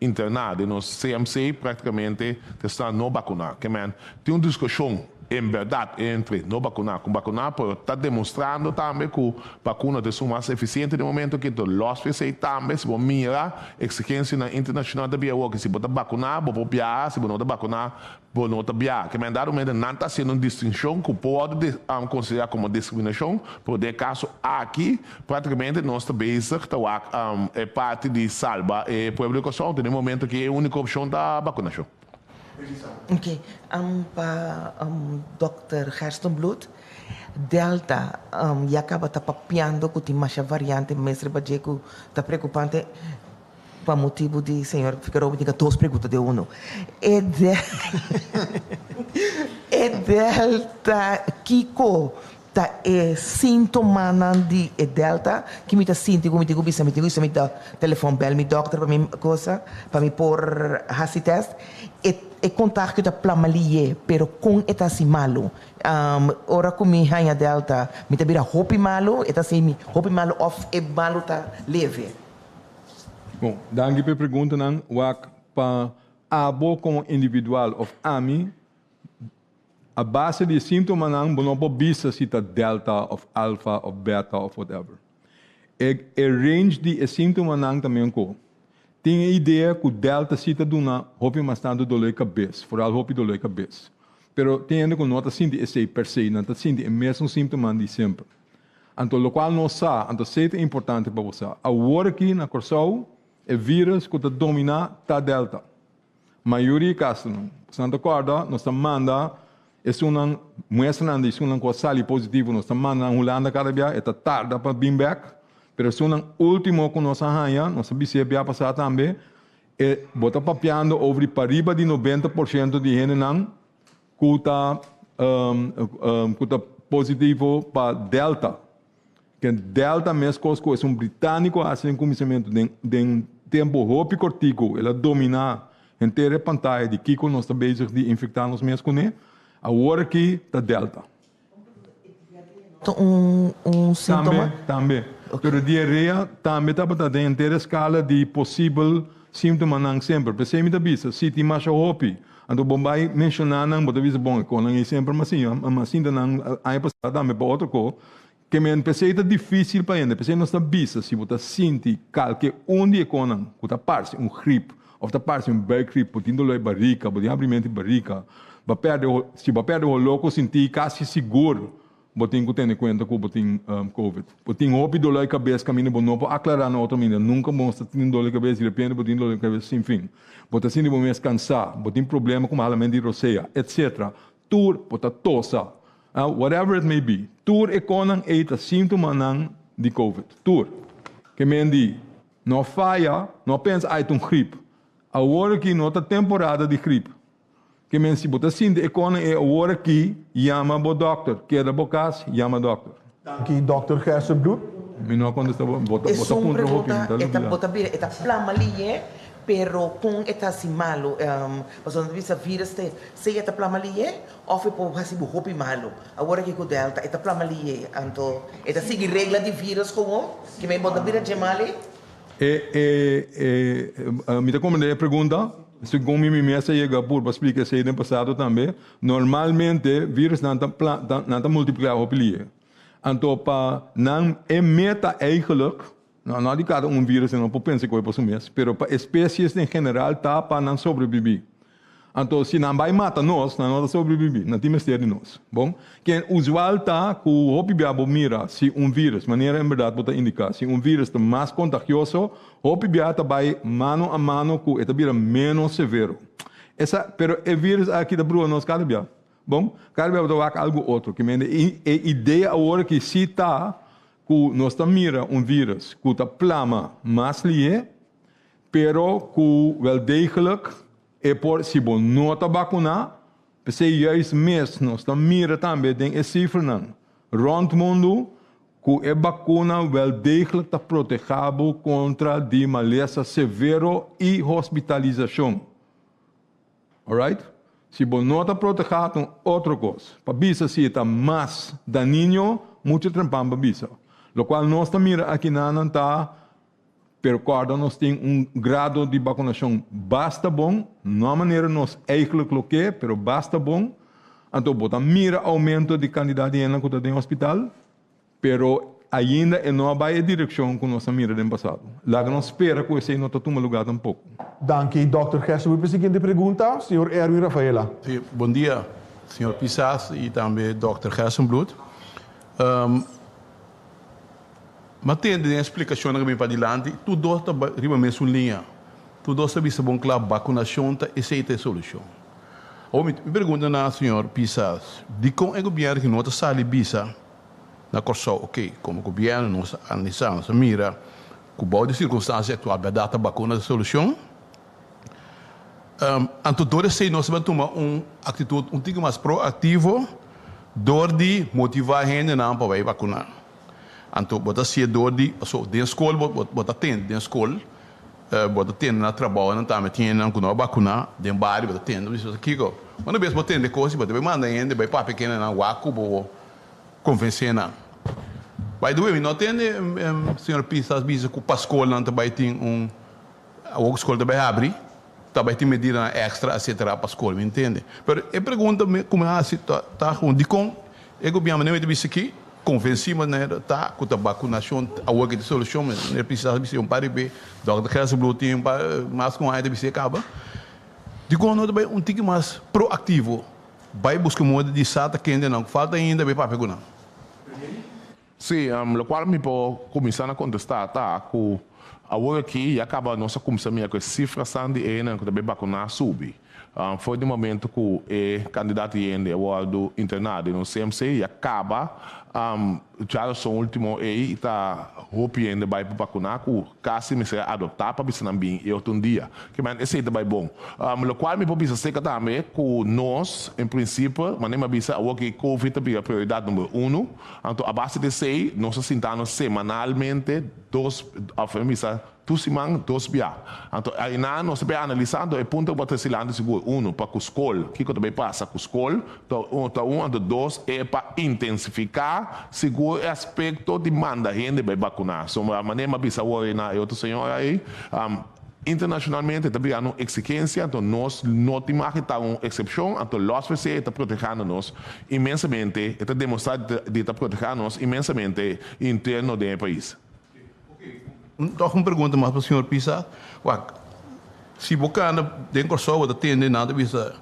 interná den nos CMC práktikamente ta esnan no bakuná. Ke men, tin un diskushon en bèrdat entre no bakuná ku bakuná, pero ta demostrando tambe ku bakuna ta esun mas efisiente den momento aki. Enton lòs for esei tambe si bo mira eksigensianan internashonal ta bira awor ku si bo ta bakuná bo por biaha, si bo no ta bakuná Bo no ta bia. Ke men dado momento nan ta hasiendo un distinshon ku por wòrdu konsiderá komo diskriminashon, pero den e kaso aki práktikamente nos ta bezig ta wak e parti di salba e pueblo di Kòrsou. Den e momento aki e úniko opshon ta bakunashon. Oke, pa dòkter Gerstenbluth, Delta ya kaba ta papiando ku tin masha variante mes riba dje ku ta preokupante. Pa motibu di señor Figueroa mi tin dos pregunta den uno. E e delta kiko ta e sintomanan di e delta ki mi ta sinti ku mi tin ku bisa mi tin ku bisa mi telefon bel mi dokter pa mi cosa pa mi por hasi test e e kontagio ta plama liye pero kon e ta hasi malu ora ku mi haña delta mi ta bira hopi malu e ta hasi mi hopi malu of e malu ta leve. Bon, danki pa e preguntanan. Wak pa abo komo individual òf ami, a base di e síntomanan bo no por bisa si ta delta òf alfa òf beta òf whatever. E e range di e síntomanan ta men ku tin e idea ku delta si ta duna hopi mas tantu doló di kabes, foral hopi doló di kabes. Pero tin hende ku no ta sinti esei per se, nan ta sinti e mesun síntomanan di semper. Anto lokual nos sa, anto esei ta importante pa bo sa, awor aki na Kòrsou e vírus ku ta dominá ta delta. Mayoria kasonan. Boso ta kòrda nos ta manda esunnan muestranan di esunnan ku a sali positivo nos ta manda nan Hulanda kada bia, e ta tarda pa bin bèk, pero esunnan último ku nos a haña, nos a bis'é bia pasá tambe, e bo ta papiando over di pariba di 90% di hendenan ku ta ku ta positivo pa delta. Ken delta meskos ku esun britániko a hasi den kuminsamentu den den tempu hopi kortiku el a dominá henter e pantaya di kiko nos ta bezig di infektá nos mes kuné, awor aki ta delta. Ta un un síntoma? Tambe, tambe. Pero diarea tambe tabata den henter e skala di posibel síntomanan semper. P'esei mi ta bisa, si tin masha hopi, anto bo bai menshoná nan, bo ta bisa, bon, e konan ei semper mi a siña, mi a sinta nan aña pasá tambe pa otro ko. Ke men, p'esei ta difísil pa hende. P'esei nos ta bisa, si bo ta sinti kalke un di e konan ku ta parse un grip òf ta parse un buikgrip, bo tin doló di barika, bo tin habrimentu di barika, bo a pèrdè, si bo a pèrdè holó ku sinti kasi sigur bo tin ku tene kuenta ku bo tin covid. Bo tin hopi doló di kabes kaminda bo no por aklará na otro manera. Nunka bo ta tin doló di kabes, di repente bo tin doló di kabes sin fin. Bo ta sinti bo mes kansá, bo tin problema ku halamentu di rosea, etcetera. Tur bo ta tosa, whatever it may be. Tur e konan ei ta síntomanan di covid. Tur. Ke men di, no faya, no pensa ai ta un grip. Awor aki no ta temporada di grip. Ke men si bo ta sinti e konan ei awor aki, yama bo dòkter. Keda bo kas, yama dòkter. Danki dòkter Gerstenbluth. Mi no a kontestá bo, bo ta Esun puntra hopi, mi pregunta ta e ta lubidá. bo ta bira e ta plama liye pero kon e ta hasi malu pasobra nan ta bisa virus ta sea e ta plama liye of e por hasi bo hopi malu awor aki ku delta e ta plama liye anto e ta sigui regla di virus gewoon ke men bo ta bira dje mali. E e e mi ta komprende e pregunta segun mi mi mes a yega purba splika esei den pasado tambe normalmente virusnan ta nan ta multipliká hopi liye. Anto pa nan e meta eigenlijk, no no di kada un virus no por pensa koe pa su mes, pero pa especies den general ta pa nan sobrevivi. Anto si nan bai mata nos, nan no ta sobrevivi, nan tin mester di nos. Bon, ken usual ta ku hopi bia bo mira si un virus, manera en berdad bo ta indica, si un virus ta mas contagioso, hopi bia ta bai mano a mano ku e ta bira menos severo. Esa, pero e virus aki ta brua nos kada bia. Bon, kada bia bo ta wak algu otro. Ki mende e idea awor aki si ta ku nos ta mira un virus ku ta plama mas lihe, pero ku wel degelijk e por, si bo no ta bakuná, p'esei juist mes nos ta mira tambe den e sifranan rònt mundu ku e bakuna wel degelijk ta protehá bo kontra di malesa severo i hospitalisashon. Alright? Si bo no ta protehá ta un otro kos. Pa bisa si e ta mas daninio, muchu trempan pa bisa. Lokual nos ta mira akinanan ta, pero kòrda nos tin un grado di bakunashon basta bon, no a manera nos eigelijk lo ke, pero basta bon. Anto bo ta mira oumento di kantidat di hendenan ku ta den hospital. Pero ainda e no a bai e direccion cu nos a mira den pasado. Laga nos spera cu esey no ta tuma lugar tampoco. Danki, Dòkter Gerstenbluth. P'e siguiente pregunta, señor Erwin Rafaela. Sí, bon dia, señor Pisas y tambe Dòkter Gerstenbluth. Mi a tende den e splicacionnan cu a bin padilanti, tur dos ta riba mesun liña. Tur dos ta bisa bon cla, vacunacion ta esey ta e solucion. Awor mi pregunta na señor Pisas, dicon e gobierno aki no ta sali bisa Na Kòrsou, oké, komo gobièrnu nos a analisá, nos a mira ku bou di sirkunstansia aktual bèrdat ta bakuna ta solushon. Anto dor esei nos a tuma un aktitut un tiki mas proaktivo dor di motivá hendenan pa bai bakuná. Anto bo ta hasié dor di, pasobra den skol bo ta tende, den skol bo ta tende na trabounan tambe tin hendenan ku no a bakuná, den bario bo ta tende, bo bisa kiko? Unda bes bo tende kos i bo ta bai manda hende bai papia ku hendenan wak ku bo. Konvensé nan. By the way, mi no tende señor Pisas bisa ku pa skolnan ta bai tin un. Awor ku skol ta bai habri, ta bai tin medidanan èkstra etcetera pa skol, mi ntende. Pero e pregunta ku mi hasi ta ta gewoon dikon e gobièrnu manera mi ta bisa aki konvensí manera ta ku ta bakunashon awor ki ta solushon, mi a bisa un par di be, dòkter Gerstenbluth tin un par mas ku un aña ta bisa e kaba. Dikon no ta bai un tiki mas proaktivo bai buska moda di sa ta kendenan ku falta ainda bai papia ku nan? Sí, lokual mi por kuminsá na kontestá ta ku awor aki ya kaba nos a kuminsá mira ku e sifrasan di enan ku ta bai bakuná a subi. For di momento ku e kandidat hende a wòrdu interná den un CMC ya kaba djaroson último ei ta hopi hende bai pa bakuná ku kasi mester a adoptá pa bisa nan bin e otro un dia. Kimen esei ta bai bon. Lokual mi por bisa seka tambe ku nos en prinsipio manera mi a bisa awor ki covid ta bira prioridat number uno. Anto a base di esei nos a sinta nos semanalmente dos of mi bisa tur siman dos bia. Anto ainan nos ta bay analisa anto e punto ku bo a trese lanti sigur uno pa ku skol kiko ta bay pasa ku skol ta un ta un anto dos e pa intensifica sigur e aspekto di manda hende bay bakuna. So manera mi a bisa awor na e otro señora ei. Internacionalmente ta birando un exigencia, anto nos no tin mag di ta un excepcion, anto los p'esey e ta protehando nos inmensamente, e ta demostra di ta proteha nos inmensamente interno den e pais. Toch un pregunta mas pa señor Pisa. Wak, si bo kanda den Kòrsou bo ta tende nan ta bisa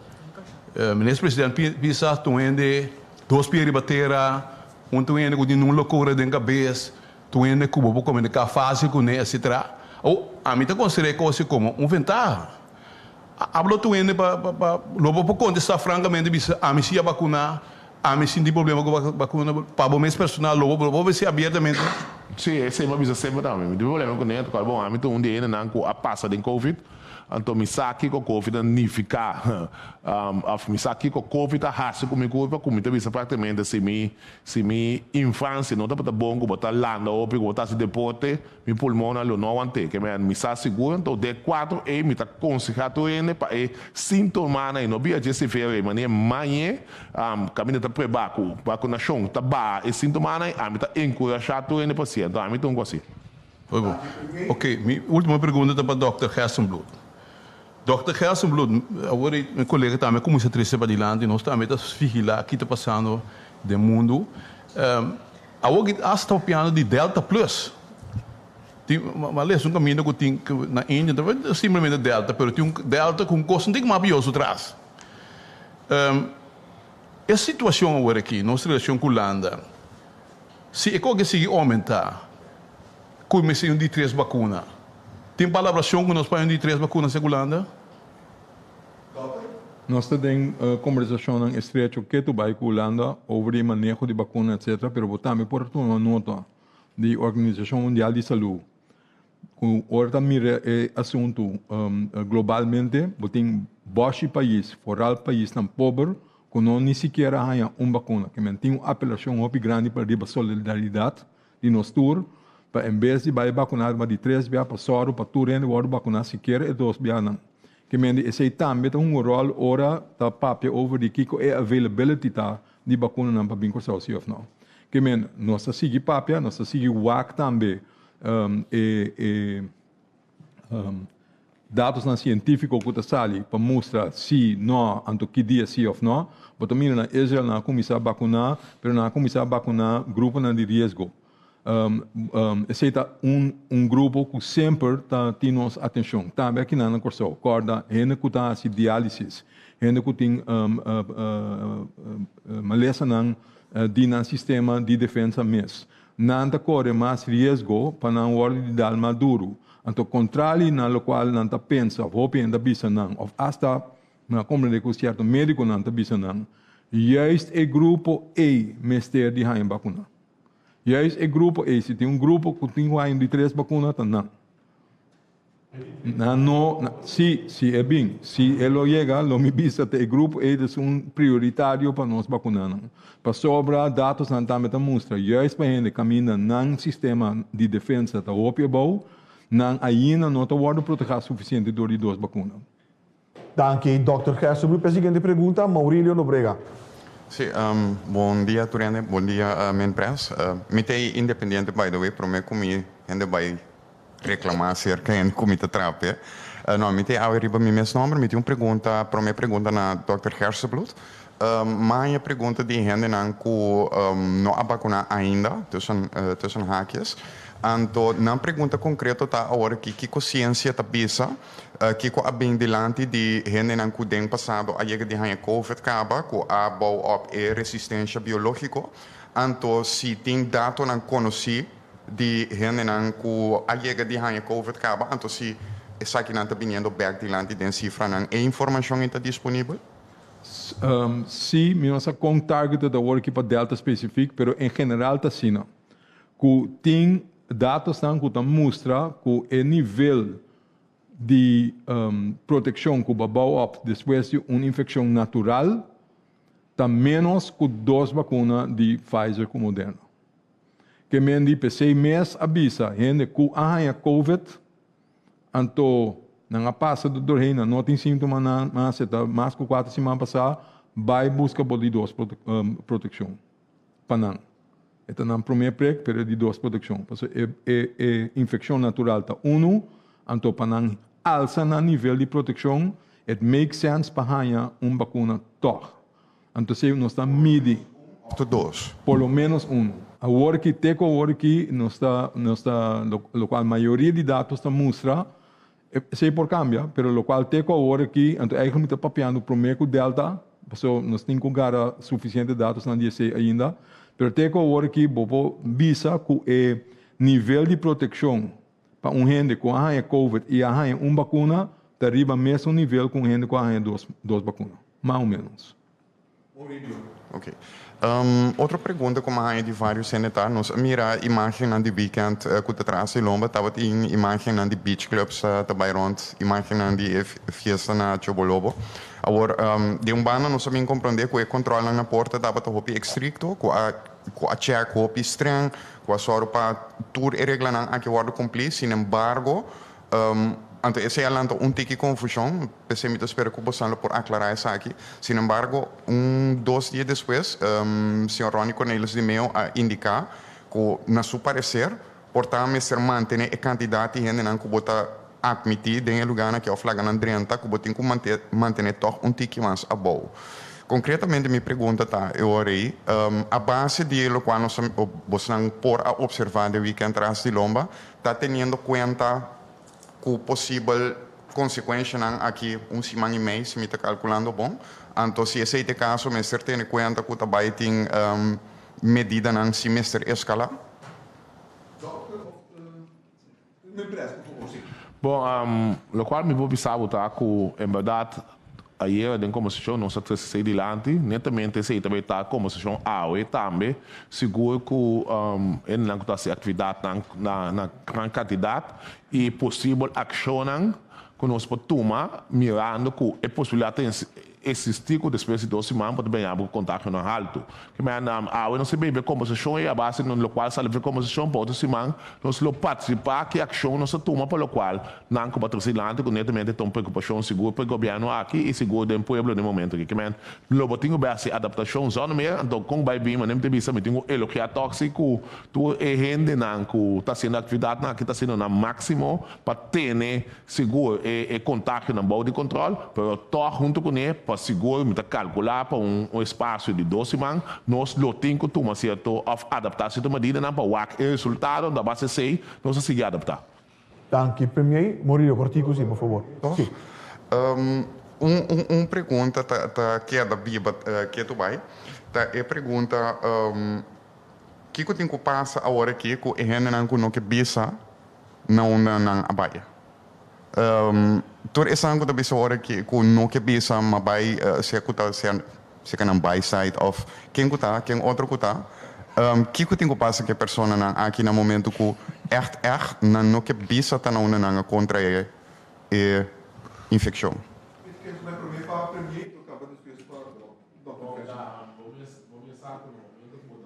Minister President Pisa ta un hende dos pia riba tera, un ta un hende ku tin un lokura den kabes, Tur hende ku bo por komuniká fásil kuné, etsetera. Awor, ami ta konsiderá e kos ei komo un ventaha. Ablo tur hende pa pa pa lo bo por kontestá frankamente bisa, ami si a bakuná, ami sin tin problema ku bakuna, pa bo mes personal lo bo lo bo bisa abiertamente. Sí, esei mi a bisa semper tambe. Mi tin problema kuné, tokal bon, ami ta un di e hendenan ku a pasa den covid. Anto mi sa kiko covid a nifiká, òf mi sa kiko covid a hasi ku mi kurpa, ku mi ta bisa práktikamente si mi Si mi infancia no tabata bon cu bo ta landa hopi, cu bo ta haci deporte, mi pulmonnan lo no awant'é. Ke men mi sa sigur anto de cuatro ei mi ta conseha tur hende pa e sintomanan ei no bira dje severo ei, manera mañe caminda ta prueba cu vacunacion ta baha e sintomanan ei, ami ta encurasha tur hende pa haci. Anto ami ta un cu haci. Muy bon. Ok, mi ultimo pregunta ta pa Dòkter Gerstenbluth. Dòkter Gerstenbluth, awor ei mi kolega tambe a kuminsá trese padilanti, nos tambe ta vigilá ki ta pasando den mundu. Awor ki asta papiando di Delta Plus. Tin, m'a lesa un kaminda ku tin na India, no ta simplemente Delta, pero tin un Delta ku un kos un tiki mas pioso tras. E situashon awor aki, nos relashon ku Hulanda, si e koke sigui oumentá, Ku mester un di tres bakuna. Tin palabrashon ku nos pa un di tres bakuna segun Hulanda? Nos ta den kombersashonnan estrecho ketu bai ku Hulanda over di e maneho di bakuna etcetera, pero bo tambe por tuma nota di Organisashon Mundial di Salú ku ora ta mira e asuntu globalmente bo tin boshi pais, foral paisnan pober ku no ni sikiera a haña un bakuna. Ke men tin un apelashon hopi grandi pa riba solidaridat di nos tur pa en bes di bai bakuná riba di tres bia pa sòru pa tur hende wòrdu bakuná sikiera e dos bianan. Ke mende esei tambe ta hunga un ròl ora ta papia over di kiko e availability ta di bakunanan pa bin Kòrsou si òf nò. Ke men nos ta sigui papia, nos ta sigui wak tambe e e. Datosnan sientífiko ku ta sali pa mustra si, no, anto ki dia si òf no. Bo ta mira na Israel nan a kuminsá bakuná, pero nan a kuminsá bakuná gruponan di riesgo. Esei ta un un grupo ku semper ta tin nos atenshon. Tambe akinan na Kòrsou. Kòrda hende ku ta hasi diálisis, hende ku tin malesanan di nan sistema di defensa mes. Nan ta kore mas riesgo pa nan wòrdu di dal mas duru. Anto kontrali na lokual nan ta pensa òf hopi hende ta bisa nan òf asta mi a komprendé ku sierto médikonan ta bisa nan, juist e grupo ei mester di haña bakuna. Juist e grupo ei, si tin un grupo ku tin ku haña di tres bakuna ta nan. Nan no, si, si e bin, si e lo yega, lo mi bisa ta e grupo ei ta un prioritario pa nos bakuna nan. Pasobra datosnan tambe ta mustra, juist pa hende kaminda nan sistema di defensa ta hopi abou, nan ainda no ta wordo proteha sufisiente dor di dos bakuna. Danki, Dòkter Gerstenbluth. P'e siguiente pregunta, Maurilio Nobrega. Sí, bon dia tur hende, bon dia men press. Mi ta e independiente by the way, prome ku mi hende bai. reklamá serka hende ku mi ta trape. No, mi ta awe riba mi mes nòmber. Mi tin un pregunta, promé pregunta na dòkter Gerstenbluth. Maña pregunta di hendenan ku no a bakuná ainda, tussen tussen haakjes. Anto nan pregunta konkreto ta awor aki kiko siensia ta bisa, kiko a bin dilanti di hendenan ku den pasado a yega di haña covid kaba ku a bou op e resistensha biológiko. Anto si tin datonan konosí di hendenan ku a yega di haña covid kaba, anto si esakinan ta biniendo bèk dilanti den sifranan, e informashon ei ta disponibel? Sí, mi no sa kon targeted awor aki pa Delta specifiek, pero en general ta asina. Ku tin datosnan ku ta mustra ku e nivel di protekshon ku bo a bou op despues di un infekshon natural ta ménos ku dos bakuna di Pfizer ku Moderna. Ke men di p'esei mes a bisa hende ku a haña covid, Anto nan a pasa do doorheen, nan no tin síntoma nan mas, e ta mas ku kuater siman pasá, bai buska bo di dos protekshon pa nan. E ta nan promé prek, pero e di dos protekshon. Pasobra e e e infekshon natural ta unu, anto pa nan alsa nan nivel di protekshon, it make sense pa haña un bakuna tòg. Anto si nos ta midi. Of dos. Por lo menos uno. Awor ki te ku awor ki nos ta nos ta lokual mayoria di datos ta mustra, esei por kambia, pero lokual te ku awor aki, anto eigenlijk mi ta papiando promé ku Delta, pasobra nos tin ku gara sufisiente datosnan di esei ainda, pero te ku awor aki bo por bisa ku e nivel di protekshon pa un hende ku a haña covid i a haña un bakuna ta riba mesun nivel ku un hende ku a haña dos dos bakuna, mas o menos. Ok. Otro pregunta ku mi a haña di varios hende ta, nos a mira imagennan di weekend ku ta tras di lomba, tabatin imagennan di beach clubs ta bai rond, imagennan di e fiesta na Chobolobo. Awor, di un banda nos a bin komprondé ku e kontrolnan na porta tabata hopi estrikto, ku a ku a check hopi streng, Ku a sòru pa tur e reglanan aki wòrdu kumplí. Sinembargo, anto esei a lanta un tiki konfushon, p'esei mi ta spera ku bosan lo por aklará esaki. Sinembargo, un dos dia despues, señor Ronnie Cornelis di Meo a indiká ku na su pareser por ta mester mantené e kantidat di hendenan ku bo ta atmití den e lugánan aki òf laga nan drenta ku bo tin ku mantené tòg un tiki mas abou. Konkretamente mi pregunta ta e ora ei, a base di lokual nos a bosnan por a opservá den wikènt tras di lomba, ta teniendo kuenta ku posibel konsekuenshanan aki un siman i mei, si mi ta kalkulando bon? Anto si esei ta e kaso mester tene kuenta ku ta bai tin medidanan si mester eskalá? Bon, lokual mi por bisa bo ta ku en bèrdat ayera den kombersashon nos a trese esei dilanti, netamente esei ta bai ta kombersashon awe tambe, sigur ku hendenan ku ta hasi aktividatnan na gran kantidat i posibel akshonnan ku nos por tuma mirando ku e posibilidat ta Existi cu despues di dos siman bo ta beña bo cu contagionan halto. Ke menda awe nos a bebe combersacion y a base di locual sali fe combersacion pa otro siman nos lo participa ki accion nos a tuma pa locual nan cu bo a trece dilanti cu netamente ta un preocupacion sigur pa e gobierno aki y sigur den pueblo den momento aki. Ke menda lo bo tin cu bay haci adaptacion zonder meer anto con bay bin manera mi ta bisa mi tin cu elogia toch si cu tur e hendenan cu ta haciendo actividadnan aki ta haciendo nan maximo pa tene Sigur e e kontagionan bou di kontrol, pero tòg huntu kuné pa sigur mi ta kalkulá pa un un espasio di dos siman nos lo tin ku tuma sierto òf adaptá sierto medidanan pa wak e resultado, anto a base esei nos a sigui adaptá. Danki Premier. Murillo, kortiku si, por fabor. Tòg Si. Un un un pregunta ta ta keda biba ketu bai, ta e pregunta kiko tin ku pasa awor aki ku e hendenan ku no ke bisa na unda nan a bai. Tur esnan ku ta bisa ora ki ku no ke bisa ma bai sea ku ta sea sea nan bai site òf ken ku ta ken otro ku ta kiko tin ku pasa ku e personanan aki na momento ku ègt ègt nan no ke bisa ta na unda nan a kontrae e infekshon.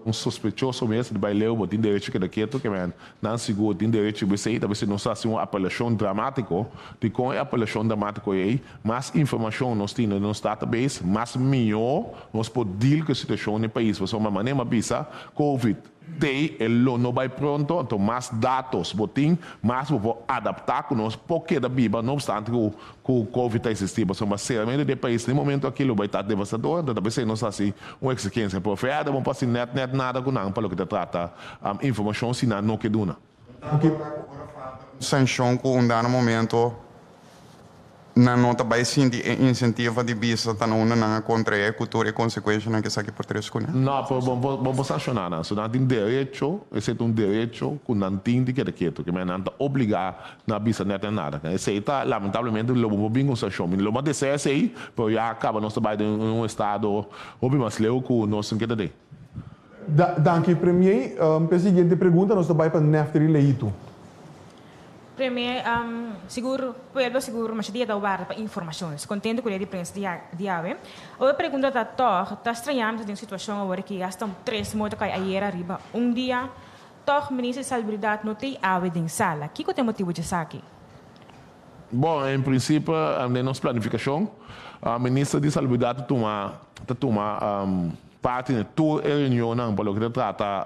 Un sospechoso mes di bai leu bo tin derecho keda ketu ke men nan sigur tin derecho di esei ta besi nos ta hasi un apelashon dramatiko dikon e apelashon dramatiko ei mas informashon nos tin den nos database mas mihó nos por deal ku e situashon den pais pasobra manera mi a bisa covid. Tei e lo no bai pronto, anto mas datos bo tin, mas bo por adaptá ku nos por keda biba no obstante ku ku covid ta eksistí. Pasobra seramente di e pais den momento aki lo bai ta devastador, anto ta p'esei nos hasi un eksigensia. Pero verder bo por hasi nèt nèt nada ku nan pa loke ta trata informashon si nan no ke duna. Sanshon ku un dado momento nan no ta bai sinti e insentiva di bisa ta na unda nan a kontraé ku tur e konsekuenshanan ku esaki por trese kuné. No, pero bo bo bo por sanshoná nan. So nan tin derecho, esei ta un derecho ku nan tin di keda ketu. Ke men nan ta obligá na bisa nèt nèt nada. Esei ta lamentablemente lo bo por bin ku un sanshon. Mi lo bo a desea esei, pero ya kaba nos ta bai den un estado hopi mas leu ku nos tin keda den. Danki Premier. P'e siguiente pregunta nos ta bai pa Nefteri Leito. Premier, sigur pueblo sigur masha dia ta warda pa informacion. Nos contento cu ley di prensa di awe. Awor e pregunta ta toch, ta straña mi ta den un situacion awor aki hasta un tres morto cay ayer ariba un dia, toch Minister di Salubridad no t'ey awe den sala. Kico ta e motibo djesaki? Bon, en principio den nos planificacion, Minister di Salubridad ta tuma ta tuma parti den tur e reunionnan pa loke ta trata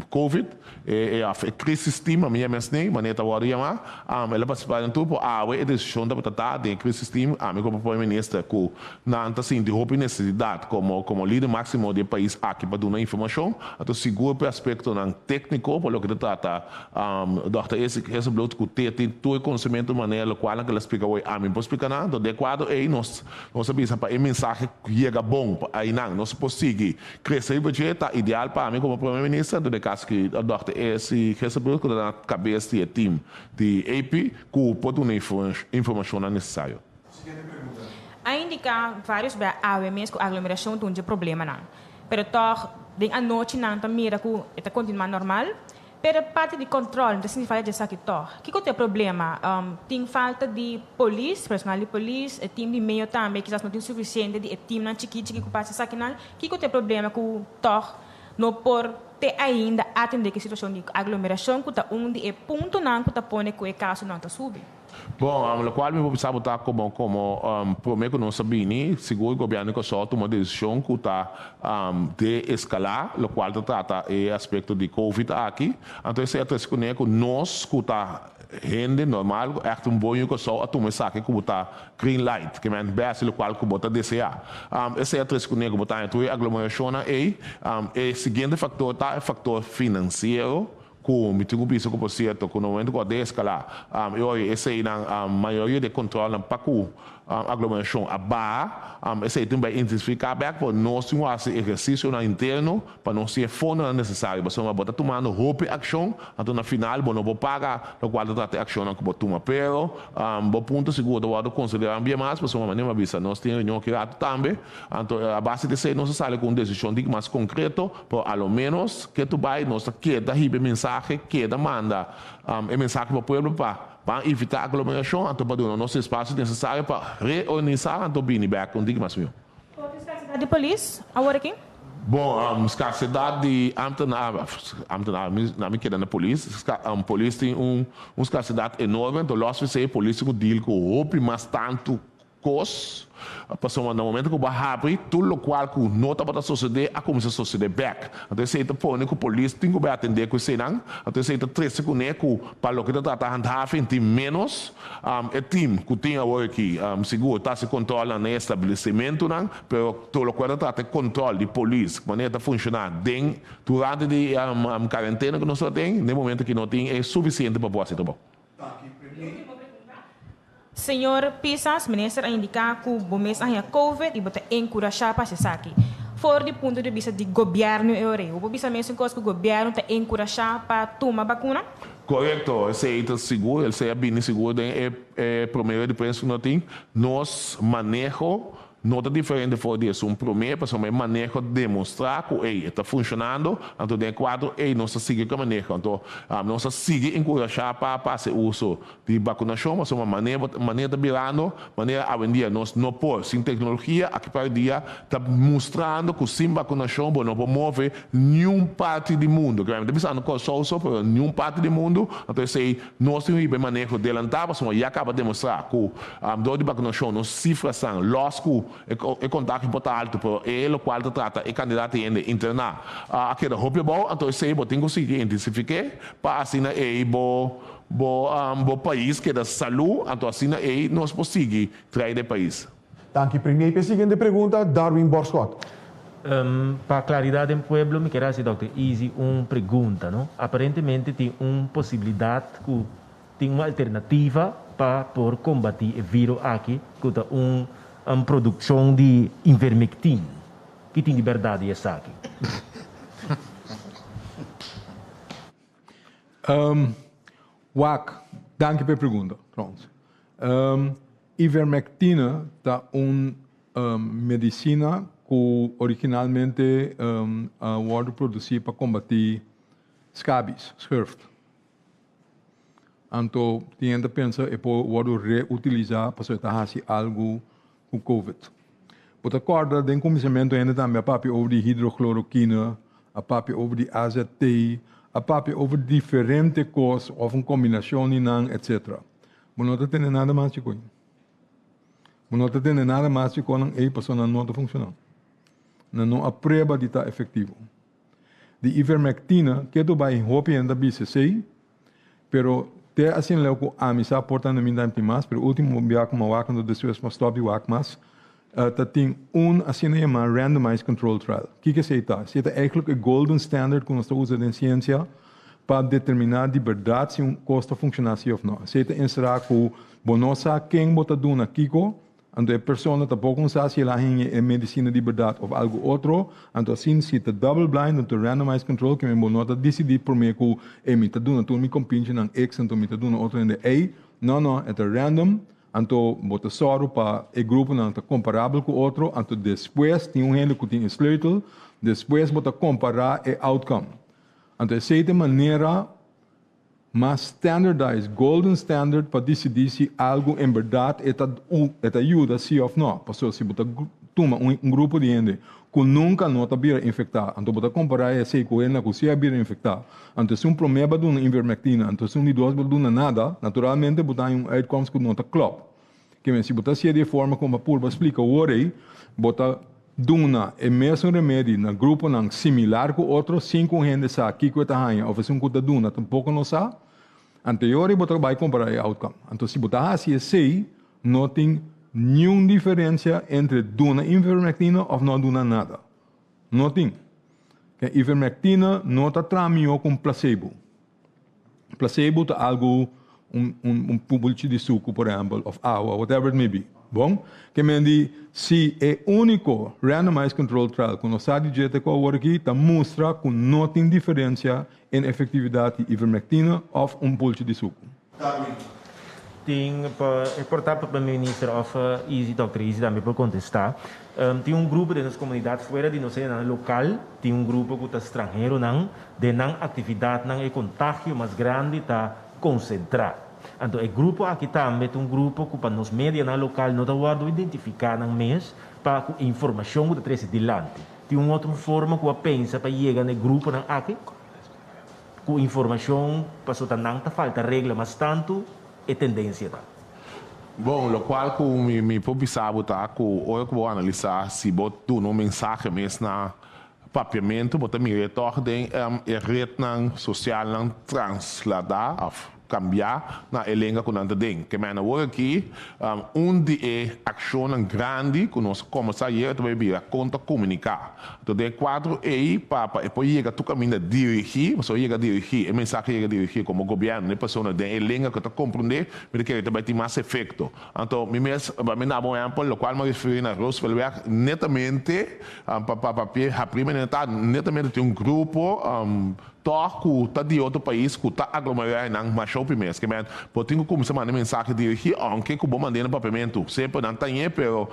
Covid, e of e crisis team, ami yama esney, manera ta wordo yama, el a participa den tur, por awe e decision tabata ta den e crisis team, ami como Prome Minister cu nan ta sinti hopi necesidad como como lider maximo di e pais aki pa duna informacion, anto sigur pa e aspectonan tecnico pa loke ta trata Dòkter Hesselbloed ku te tin tur e konosementu manera lokual nan ke la splika woi ami por splika nan. Enton den e kuadro ei nos nos a bisa pa e mensahe yega bon pa einan nos por sigui krese riba dje ta ideal pa ami komo prome minister. Enton den kaso ki dòkter Esi Hesselbloed ku ta na kabes di e team di AP ku por duna informashonnan nesesario. A indiká vários bia awe mes ku aglomerashon ta un dje problemanan. Pero tòg den anochi nan ta mira ku e ta kontinuá normal. Pero parti di control no ta sinti falta di esaki tog. Kico ta e problema? Tin falta di polis, personal di polis, e team di medio tambe kisas no tin suficiente di e teamnan chiki chiki cu pasa esakinan. Kico ta e problema cu tog no por te ainda atende cu e situacion di aglomeracion cu ta un di e puntonan cu ta pone cu e casonan ta subi? Bon, locual mi por bisa bo ta como como prome cu nos a bini, sigur Gobierno di Corsou a tuma decision cu ta de-escala locual ta trata e aspecto di covid aki. Anto esey a trece cune cu nos cu ta hende normal cu echt un bon yu Corsou a tuma esaki cu bo ta green light, ke men best locual cu bo ta desea. Esey a trece cune cu bo ta haña tur e aglomeracionnan ey. E siguiente factor ta e factor financiero. Ku mi tin ku bisa ku por sierto ku na momento ku a deeskalá e ora eseinan mayoria di e kontrolnan pa ku aglomerashon a baha, esei tin bai intensifiká bèk por nos tin ku hasi ehersisionan interno pa nos tin e fondonan nesesario pasobra bo ta tumando hopi akshon anto na final bo no por paga lokual ta trata e akshonnan ku bo tuma pero bo punto sigur ta wòrdu konsiderá un bia mas pasobra manera mi a bisa nos tin reunion aki ratu tambe anto a base di esei nos a sali ku un desishon di mas konkreto. Pero a lo menos ke tu bai nos ta keda hiba e mensahe, keda manda e mensahe pa pueblo pa ban evita aglomeracion anto pa duna nos espacio necesario pa reorganisa anto bini bek un diki mas mihor. Por tin scarsedad di polis awor aki? Bon, scarsedad di ambtenaar, ambtenaar, mi na mi keda na polis, polis tin un un scarsedad enorme, anto los esey polis tin cu deal cu hopi mas tanto Kos, pasobra na momento ku bo a habri, tur lokual ku no tabata sosodé a kuminsá sosodé bèk. Anto esei ta pone ku polis tin ku bai atendé ku eseinan. Anto esei ta trese kuné ku pa loke ta trata handhaving tin ménos. E tim ku tin awor aki sigur ta hasi kòntròlnan na e establesimentunan, pero tur lokual ta trata e kòntròl di polis, manera ta funshoná den durante di karentena ku nos ta den, den momento aki no tin e sufisiente pa por hasi trabou. Señor Pisas, minister a indica cu bo mes a haña covid y bo ta encurasha pa haci esaki. For di punto di bista di gobierno e ora ey, bo por bisa mesun cos cu gobierno ta encurasha pa tuma vacuna? Corecto, esey ta sigur, esey a bini sigur den e prome di prensa cu no tin. Nos maneho No ta diferente for di esun promé, pasobra e maneho demostrá ku ei e ta funshonando, anto den e kuadro ei nos ta sigui ku e maneho. Anto nos ta sigui enkurashá pa pa hasi uso di bakunashon, pasobra manera manera ta birando, manera awendia nos no por sin teknologia, aki par dia ta mustrando ku sin bakunashon bo no por move niun parti di mundu. Kibera mi ta bisando Kòrsou so, pero niun parti di mundu, anto esei nos tin riba e maneho delantá, pasobra ya kaba demostrá ku dor di bakunashon nos sifrasan lòs ku. e kontagio por ta altu, pero e lokual ta trata e kandidat di hende interná a keda hopi abou, anto esei bo tin ku sigui intensifiké pa asina ei bo bo bo pais keda salú, anto asina ei nos por sigui trae den pais. Danki Premier. P'e siguiente pregunta, Darwin Borschot. Pa claridad den pueblo mi kier haci Dòkter Izzy un pregunta, no? Aparentemente tin un posibilidad cu tin un alternativa pa por combati e viro aki cu ta un produccion di invermectin. Ki tin di berdad di esaki? Wak, danki pa e pregunta, trouwens. Ivermectina ta un medicina cu originalmente a wordo produci pa combati scabies, schurft. Anto tin hende ta pensa e por wordo reutilisa pasobra e ta haci algo cu covid. Bo ta corda den cuminsamentu hende tambe a papia over di hidrochloroquine, a papia over di AZT, a papia over diferente cos of un combinacion di nan etc. Bo no ta tende nada mas djikoi. Bo no ta tende nada mas djikoi nan ei pasobra nan no ta funciona. Nan no a prueba di ta efectivo. Di ivermectina ke tu bai hopi hende ta bisa esei, pero te asina leu ku ami sa por ta na mi time tin mas, pero ultimo bia ku mi a wak anto despues mi a stop di wak mas, ta tin un asina yama randomized control trial. Kiko esei ta? Esei ta eigenlijk e golden standard ku nos ta usa den siensia pa determiná di bèrdat si un kos ta funshoná si òf no. Esei ta enserá ku bo no sa ken bo ta duna kiko, anto e persona tampoko no sa si el a haña e medisina di bèrdat òf algu otro, anto asin si ta double blind anto randomized control ke men bo no ta disidí promé ku e mi ta duna tur mi kompinchinan X anto mi ta duna otro hende Y, no no e ta random, anto bo ta sòru pa e gruponan ta komparabel ku otro, anto despues tin un hende ku tin e sleutel, despues bo ta kompará e outcome. Anto esei ta e manera mas standardized, golden standard, pa disidí si algu en bèrdat e ta e ta yuda sí òf nò. Pasobra si bo ta tuma un un grupo di hende ku nunka no ta bira infektá, anto bo ta kompará esei ku hende ku sí a bira infektá. Anto si un promé bo a duna invermectina, anto si un di dos bo a duna nada, naturalmente bo ta haña un uitkomst ku no ta klòp. Kimen, si bo ta hasié di e forma ku bo a purba splika awor ei, bo ta duna e mesun remedi na gruponan similar ku otro sin ku un hende sa kiko e ta haña òf esun ku ta duna tampoko no sa. Anteor ei bo ta bai kompará e outcome. Anto si bo ta hasi esei, no tin niun diferensia entre duna ivermectina òf no duna nada. No tin. Ke ivermectina no ta traha mihó ku un placebo. Placebo ta algu un un un pubulchi di suku por ehempel of awa whatever it may be. Bon, ke men di si e uniko randomized control trial ku nos sa di dje te ku awor aki ta mustra ku no tin diferensia en efektividat di ivermectina of un pulchi di suku. Tin pa e por ta pa Prome Minister of Izzy, Dòkter Izzy tambe por kontestá. Tin un grupo den nos komunidat fuera di nos hendenan lokal, tin un grupo ku ta stranheronan, den nan aktividatnan e kontagio mas grandi ta konsentrá. Anto e grupo aki tambe ta un grupo ku pa nos medianan lokal no ta wòrdu identifiká nan mes pa ku informashon ku ta trese dilanti. Tin un otro forma ku a pensa pa yega na e gruponan aki ku informashon pasobra ta nan ta falta regla mas tantu e tendensia ta. Bon, lokual ku mi mi por bisa bo ta ku ora ku bo analisá si bo duna un mensahe mes na Papiamentu bo ta mira e tòg den e retnan sosialnan transladá òf kambiá na e lenga ku nan ta den. Ke mèn awor aki un di e akshonnan grandi ku nos a komensá ayer ta bai bira kon ta komuniká. Anto den e kuadro ei pa pa e por yega tur kaminda dirigí, pasobra yega dirigí, e mensahe yega dirigí komo gobièrnu na e persona den e lenga ku e ta komprondé, mi ta kere ta bai tin mas efekto. Anto mi mes, pa mi daba un ehèmpel, lokual mi a referí na Rooseveltweg, netamente pa pa papia haprí manera ta, netamente tin un grupo tòg ku ta di otro pais ku ta aglomerá einan masha hopi mes. Ke men bo tin ku kuminsá manda mensahe dirigí, ounke ku bo mand'é na papiamentu, semper nan ta ñe, pero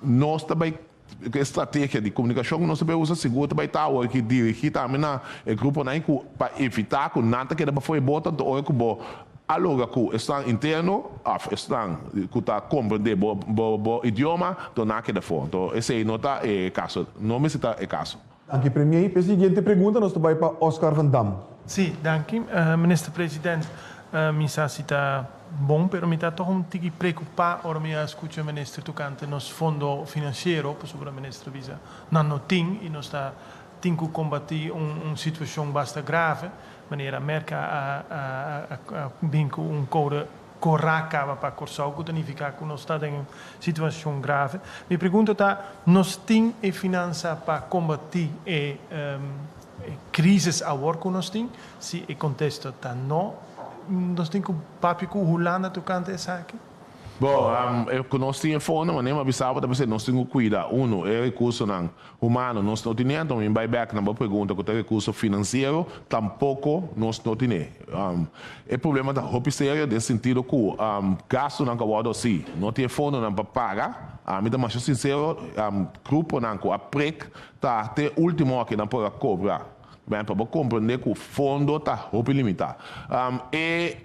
nos ta bai ku e strategia di komunikashon ku nos ta bai usa sigur ta bai ta awor ki dirigí tambe na e gruponan ku pa evitá ku nan ta keda pafó e bota, anto ora ku bo a logra ku esnan interno òf esnan ku ta komprendé bo bo bo idioma to nan a keda afó. Anto esei no ta e kaso, no mester ta e kaso. Danki Premier. P'e siguiente pregunta nos ta bai pa Oscar van Dam. Sí, danki, Minister President. Mi sa si ta bon, pero mi ta toch un tiki preocupa ora mi a scucha minister tocante nos fondo financiero, pasobra minister a bisa nan no tin y nos ta tin cu combati un situacion basta grave, manera Merca a a bin cu un code cora caba pa Corsou, cu ta nifica cu nos ta den un situacion grave. Mi pregunta ta, nos tin e finansa pa combati e crisis awor cu nos tin? Si e contesta ta no, nos tin cu papia cu Hulanda tocante esaki? Bo, cu nos tin e fondo, manera mi a bisa bo ta p'esei nos tin cu cuida, uno, e recursonan humano nos no tine, anto mi bay bek na bo pregunta cu ta recurso financiero, tampoco nos no tine. E problema ta hopi serio den sentido cu gastonan cu a wordo haci, no tin e fondonan pa paga. Ami ta masha sincero, gruponan cu a prek ta te ultimo aki nan por a cobra. Ben, pa bo comprende cu fondo ta hopi limita. E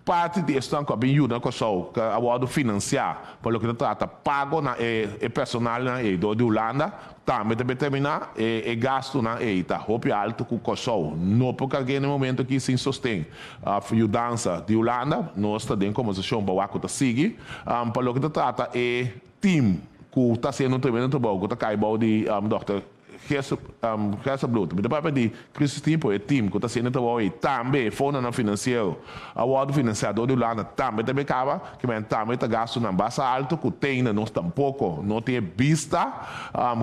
parti di esnan cu a bin yuda Corsou cu a wordo financia pa loke ta trata pago na e personalnan ey door di Hulanda tambe ta determina e gastonan ey ta hopi alto cu Corsou no por cargue na e momento aki sin sosten of yudansa di Hulanda. Nos ta den conversacion pa wak cu ta sigui pa loke ta trata e team cu ta haciendo un tremendo trabou cu ta cay bou di dòkter Gerstenbluth, Mi ta papia di Crisis Team por e team cu ta haciendo e trabou ey. Tambe e fondonan financiero a wordo financia door di Hulanda tambe ta bay caba, ke men tambe ta gastonan basta alto cu te ainda nos tampoco no tin e bista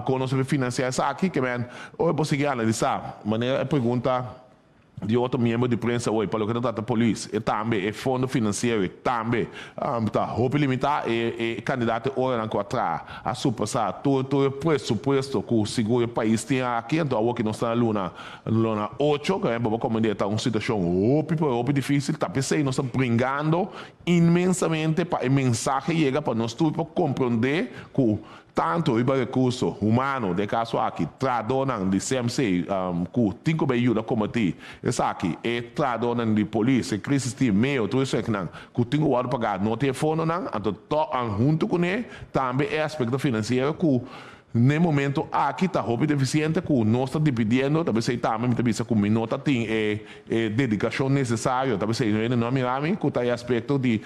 con nos ta bay financia esaki. Ke men ora bo sigui analisa manera e pregunta di otro miembro di prensa hoy pa loke ta trata polis e tambe e fondo financiero e tambe ta hopi limita e e candidato e oranan cu a traha a surpasa tur tur e presupuesto cu sigur e pais tin aki anto awor ki nos ta na luna luna ocho cu bo comprende ta un situacion hopi pero hopi dificil ta pesey nos ta bringando inmensamente pa e mensahe yega pa nos tur por comprende cu Tantu riba rekurso humano, den kaso aki trahadónan di CMC ku tin ku bay yuda kombatí esaki, e trahadónan di polis, e crisis team, meo, tur esakinan ku tin ku wòrdu pagá no tin e fondonan, anto tò huntu kuné tambe e aspekto finansiero ku n'e momento aki ta hopi defisiente ku nos ta dipidiendo, ta p'esei tambe mi ta bisa ku mi no ta tin e e dedikashon nesesario, ta p'esei hende no a mira mi ku ta e aspekto di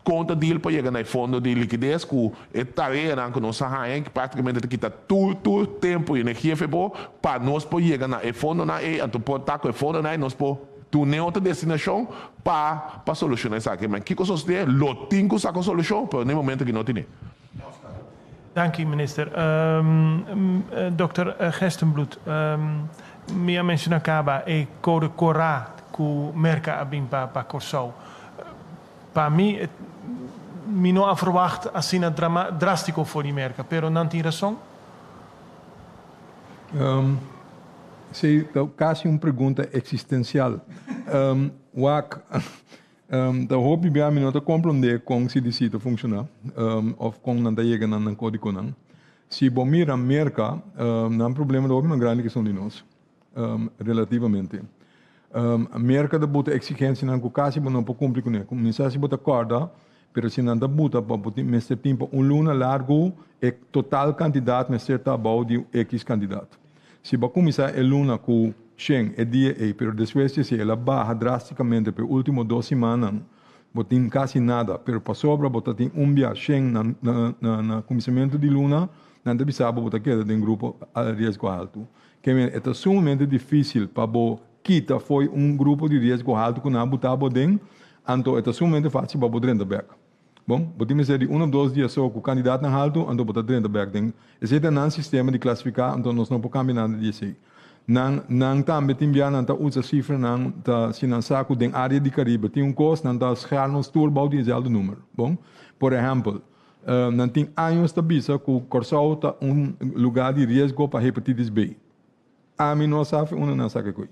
Kon ta deal pa yega na e fondo di likides ku e tareanan ku nos a haña i praktikamente ta kita tur tur tempu i energia fe bo pa nos por yega na e fondonan ei anto por ta ku e fondonan ei nos por duna e otro destinashon pa pa solushona esaki. Ma kiko sosode? Lo tin ku saka un solushon pero na e momento aki no tine. Danki minister. Dòkter Gerstenbluth, mi a menshona kaba e kode kora ku Merka a bin pa pa Kòrsou. Pa mi, mi no a verwacht asina drastico for di Merca, pero nan tin rason? Esey ta casi un pregunta existencial. Wak, ta hopi bia mi no ta comprende con CDC ta funciona of con nan ta yega na nan codiconan. Si bo mira Merca, nan problema ta hopi mas grandi cu esun di nos. Relativamente. Merka ta buta eksigensianan ku kasi bo no por kumpli kuné. Mi sa si bo ta kòrda, pero si nan ta buta pa bo tin mester tin pa un luna largu e total kantidat mester ta abou di ekis kantidat. Si bo a kuminsá e luna ku shen e dia ei, pero despues di esei el a baha drástikamente pa e último dos simannan, bo tin kasi nada. Pero pasobra bo ta tin un bia shen na na na kuminsamentu di luna, nan ta bisa bo bo ta keda den grupo riesgo haltu. Ke men, e ta sumamente difísil pa bo kita fo'i un grupo di riesgo haltu ku nan a buta bo den, anto e ta sumamente fásil pa bo drenta bèk. Bon, bo tin mester di un òf dos dia so ku kandidatnan haltu, anto bo ta drenta bèk den. Esei ta nan sistema di klasifiká, anto nos no por kambia nada di esei. Nan, nan tambe tin bia nan ta usa sifranan ta si nan sa ku den área di Karibe tin un kos, nan ta schaar nos tur bou di eselfde numer. Bon, por ehèmpel, Nan tin años ta bisa ku Kòrsou ta un lugá di riesgo pa hepatitis B. Ami no sa fi unda nan saka koi.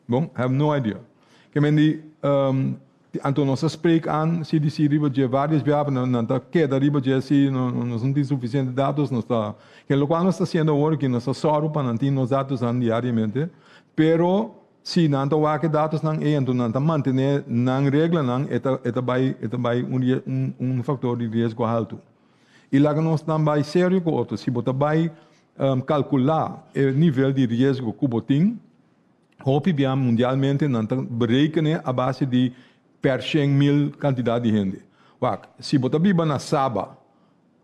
Bon, I have no idea. Ke men di, anto nos a spreek aan CDC riba dje varios bia, pero nan ta keda riba dje si nos no tin sufisiente datos, nos ta, ke lokual nos ta hasiendo awor aki, nos ta sòru pa nan tin nos datosnan diariamente, pero Si nan ta wak e datosnan ei anto nan ta mantené nan reglanan e ta e ta bai e ta bai un un un faktor di riesgo haltu. I laga nos nan bai serio ku otro. Si bo ta bai kalkulá e nivel di riesgo ku bo tin, hopi bia mundialmente nan ta berekené a base di. Per 100.000 kantidat di hende. Wak, si bo ta biba na Saba,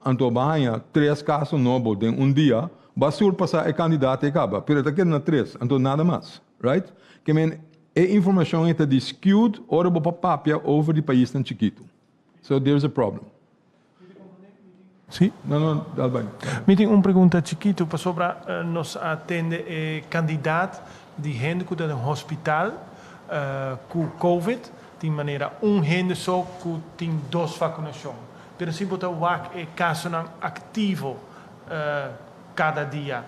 anto bo a haña tres kaso nobo den un dia, bo a surpasá e kandidat ei kaba, pero e ta keda na tres, anto nada mas. Right? Ke men, e informashon ei ta di skewed ora bo pa papia over di paisnan chikitu. So there's a problem. Sí? No, no, dal bai. Mi tin un pregunta chikitu pasobra nos a tende e kandidat di hende ku ta den hospital ku covid tin manera un hende so ku tin dos vakunashon. Pero si bo ta wak e kasonan aktivo kada dia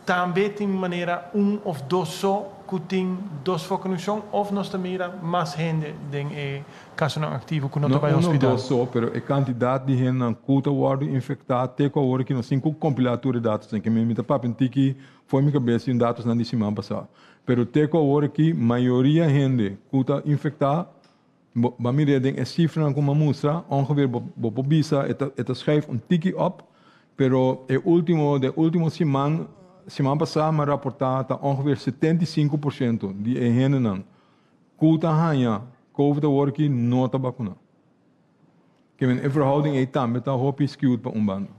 Tambe tin manera un of dos so ku tin dos vakunashon of nos ta mira mas hende den e kasonan aktivo ku no ta No bai un of hospital? dos so, pero e kantidat di hendenan ku ta wòrdu infektá te ku awor aki nos tin ku kompilá tur e datosnan. Ke mi ta papia un tiki for mi kabes di un datosnan di siman pasá. Pero te ku awor aki mayoria hende ku ta infektá, bo bo a mira den e sifranan ku mi a mustra, ongeveer bo bo por bisa e ta e ta schuif un tiki op, pero e ultimo den ultimo siman siman pasá mi a raportá ta ongeveer 75% di e hendenan ku ta haña covid awor aki no ta bakuná. Ke men e verhouding ei tambe ta hopi skewed pa un banda.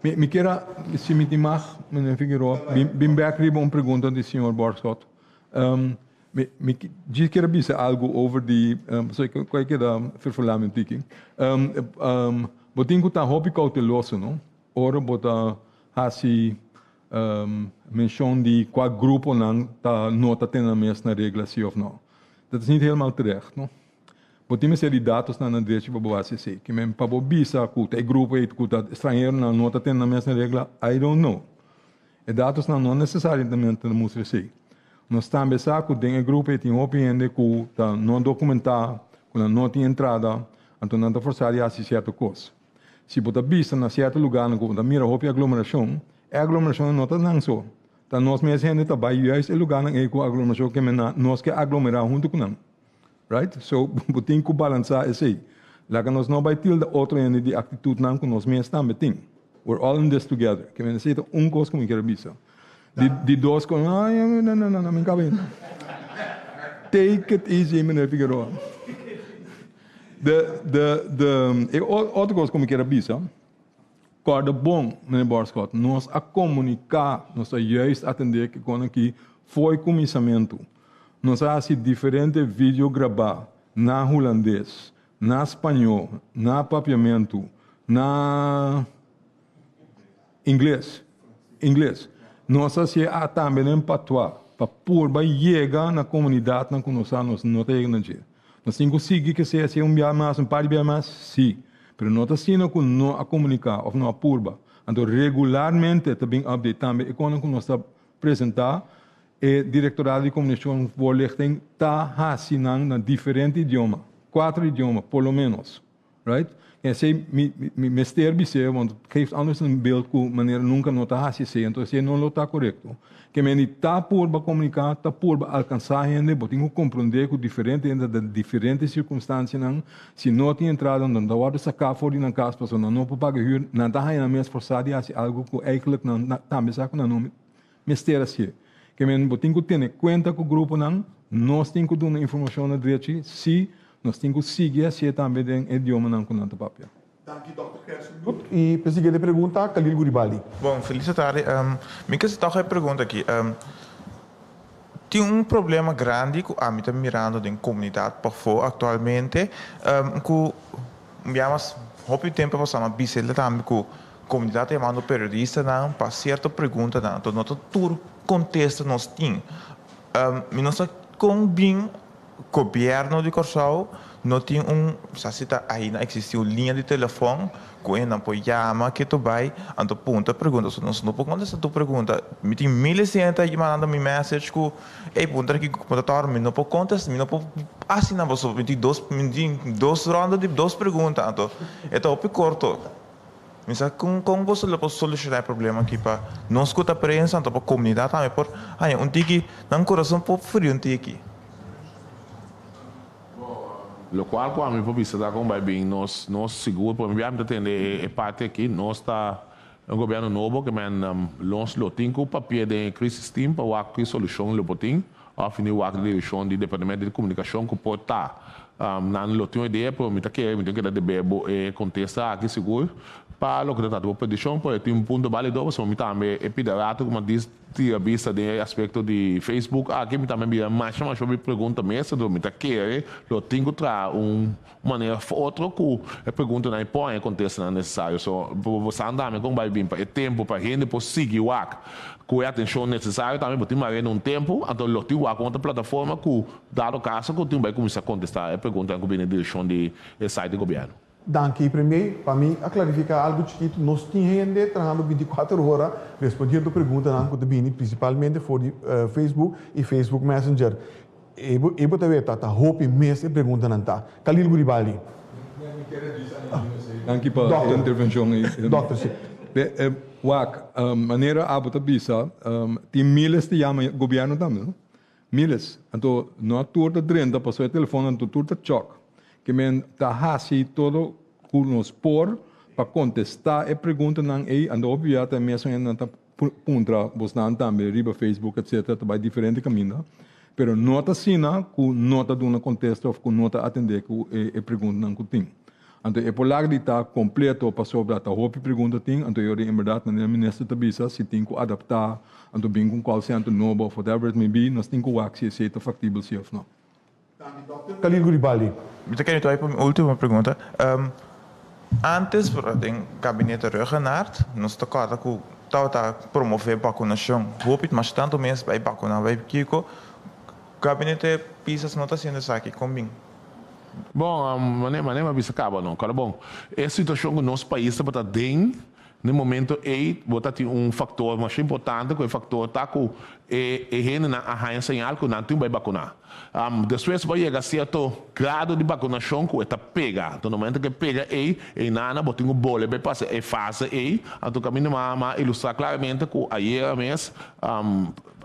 Mi mi kier a, si mi tin mag, meneer Figueroa, bin bin bek riba un pregunta di señor Borgschot. Mi mi djis kier a bisa algu over di, pasobra ku a keda ferfolá mi un tiki. Bo tin ku ta hopi kouteloso, no? Ora bo ta hasi menshon di kua gruponan ta no ta tene nan mes na regla si òf no. Dat is niet helemaal terecht, no? Bo tin mester di datosnan na drechi pa bo hasi esei. Ke men pa bo bisa ku ta e grupo ei ku ta estranheronan no ta tene nan mes na regla, I don't know. E datosnan no nesesariamente ta mustra esei. Nos tambe sa ku den e grupo ei tin hopi hende ku ta no dokumentá, ku nan no tin entrada, anto nan ta forsá di hasi sierto kos. Si bo ta bisa na sierto lugánan ku bo ta mira hopi aglomerashon, e aglomerashonnan no ta nan so. Ta nos mes hende ta bai juist e lugánan ei ku aglomerashon ke men nos ke aglomerá huntu ku nan. Right? So bo tin ku balansá esei. Laga nos no bai tilda otro hende di aktitutnan ku nos mes tambe tin. We're all in this together. Ke men esei ta un kos ku mi kier a bisa. Di di dos kos, ay, no, no, no, no, mi kaba ainda. Take it easy, meneer Figueroa. De, de, de, e otro kos ku mi kier a bisa, kòrda bon, meneer Borschot, nos a komuniká, nos a juist atendé ke kon aki fo'i kuminsamentu. Nos a hasi diferente video grabá na hulandes, na spañó, na papiamentu, na ingles, ingles. Nos a hasié a tambe den patois pa purba yega na komunidatnan ku nos sa nos no ta yega na dje. Nos tin ku sigui ke sea hasié un bia mas, un par di bia mas? Sí. Pero no ta asina ku no a komuniká òf no a purba. Anto regularmente ta bin update tambe e konan ku nos ta presentá. E Direktorado di Komunikashon Voorlichting ta hasi nan na diferente idioma, kuater idioma por lo menos, right? En esei mi mi mester bis'é, want het geeft anders een beeld ku manera nunka no ta hasi esei, enton esei no lo ta korekto. Ke men di ta purba komuniká, ta purba alkansá hende, bo tin ku komprondé ku diferente hende ta den diferente sirkunstansianan, si no tin entrada nan ta wòrdu saká for di nan kas pasobra nan no por paga hür, nan ta haña nan mes forsá di hasi algu ku eigentlik nan tambe sa ku nan no Mester hasié. Ke men bo tin ku tene kuenta ku gruponan, nos tin ku duna informashon na drechi, sí, nos tin ku sigui hasié tambe den e idiomanan ku nan ta papia. Danki Dòkter Gerson Lut. I p'e siguiente pregunta, Khalil Guribali. Bon, felis tardi. Mi ke tòg e pregunta aki. Tin un problema grandi ku ami ta mirando den komunidat pafó aktualmente, ku un bia mas hopi tempu a pasá mi a bisa el tambe ku Comunidad ta yamando periodistanan pa cierto preguntanan, anto no ta tur contesta nos tin. Mi no sa con bin gobierno di Corsou no tin un, sa si ta ainda existi un liña di telefon cu hendenan por yama keto bay, anto puntra pregunta, so nos no por contesta tur pregunta. Mi tin miles di hende ta mandando mi message cu ey puntra kico cu ta tor, mi no por contesta, mi no por haci nan pasobra mi tin dos, mi tin dos ronda di dos pregunta, anto e ta hopi corto. Mi sa kon kon boso lo por solushoná e problema aki pa nos ku ta prensa anto pa komunidat tambe por haña un tiki nan kurason por fria un tiki. Lokual ku ami por bisa ta kon bai bin nos nos sigur por mi bia mi ta tende e parti aki nos ta un gobièrnu nobo ke men nos lo tin ku papia den e crisis team pa wak ki solushon lo por tin òf ni wak direkshon di departamento di komunikashon ku por ta. Nan lo tin un idea, pero mi ta kere mi tin keda debe bo e kontesta aki sigur pa loke ta trata bo petishon, pero e tin un punto balido pasobra mi tambe e pida rato ku mi a dis tira bista den e aspekto di Facebook aki mi tambe bira masha masha hopi pregunta mes, enton mi ta kere lo tin ku traha un manera of otro ku e preguntanan i pon e kontestanan nesesario. So bo sa tambe kon bai bin pa e tempu pa hende por sigui wak ku e atenshon nesesario tambe bo tin mare na un tempu anto lo tin wak un otro plataforma ku dado kaso ku tin bai kuminsá kontestá e preguntanan ku bini direkshon di e site di gobièrnu. Danki Premier, pa mi a klarifiká algu chikitu, nos tin hende trahando bintikuater ora respondiendo preguntanan ku ta bini prinsipalmente for di Facebook i Facebook Messenger. E bo ta weta ta hopi mes e preguntanan ta. Khalil Guribaldi. Danki pa e intervencion ei. Dokter, si. Wak, manera abo ta bisa, tin miles ta yama gobierno tambe, no? Miles. Anto no a tur ta drenta pasobra e telefon anto tur ta chok. Ke men ta hasi todo ku nos por pa kontestá e preguntanan ei, anto hopi bia ta e mesun hendenan ta puntra bosnan tambe riba Facebook etcetera ta bai diferente kaminda, pero no ta asina ku no ta duna kontesta òf ku no ta atendé ku e preguntanan ku tin. Anto e por laga di ta kompleto pasobra ta hopi pregunta tin, anto yo di en bèrdat manera minister ta bisa si tin ku adaptá anto bin ku un call center nobo òf whatever it may be nos tin ku wak si esei ta faktibel si òf no. Khalil Guribaldi. Mi ta kere tòg pa mi ultimo pregunta. Antes den gabinete Rhuggenaath nos ta kòrda ku tabata promové bakunashon hopi mas tantu mes bai bakuná bai kiko gabinete Pisas no ta hasiendo esaki kon bin? Bon, mane mane mi a bisa kaba no. Kòrda bon, e situashon ku nos pais tabata den na e momento ei bo ta tin un faktor masha importante ku e faktor ta ku e e hendenan a haña señal ku nan tin bai bakuná. Despues bo a yega sierto grado di bakunashon ku e ta pega. Anto na momento ku e pega ei, einana bo tin ku bole bai pasa e fase ei. Anto kaminda mi a ilustrá klaramente ku ayera mes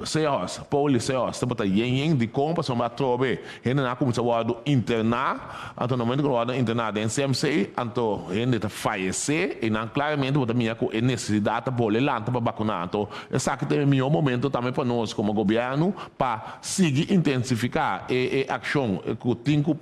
Seahorse, Poli Seahorse tabata yen yen dikon pasobra atrobe hendenan a kuminsá wòrdu interná, anto na momento ku nan wòrdu interná den CMC anto hende ta fayesé i nan klaramente bo ta mira ku e nesesidat ta bole lanta pa bakuná. Anto esaki ta e mihó momento tambe pa nos komo gobièrnu pa sigui intensifiká e e akshon ku tin ku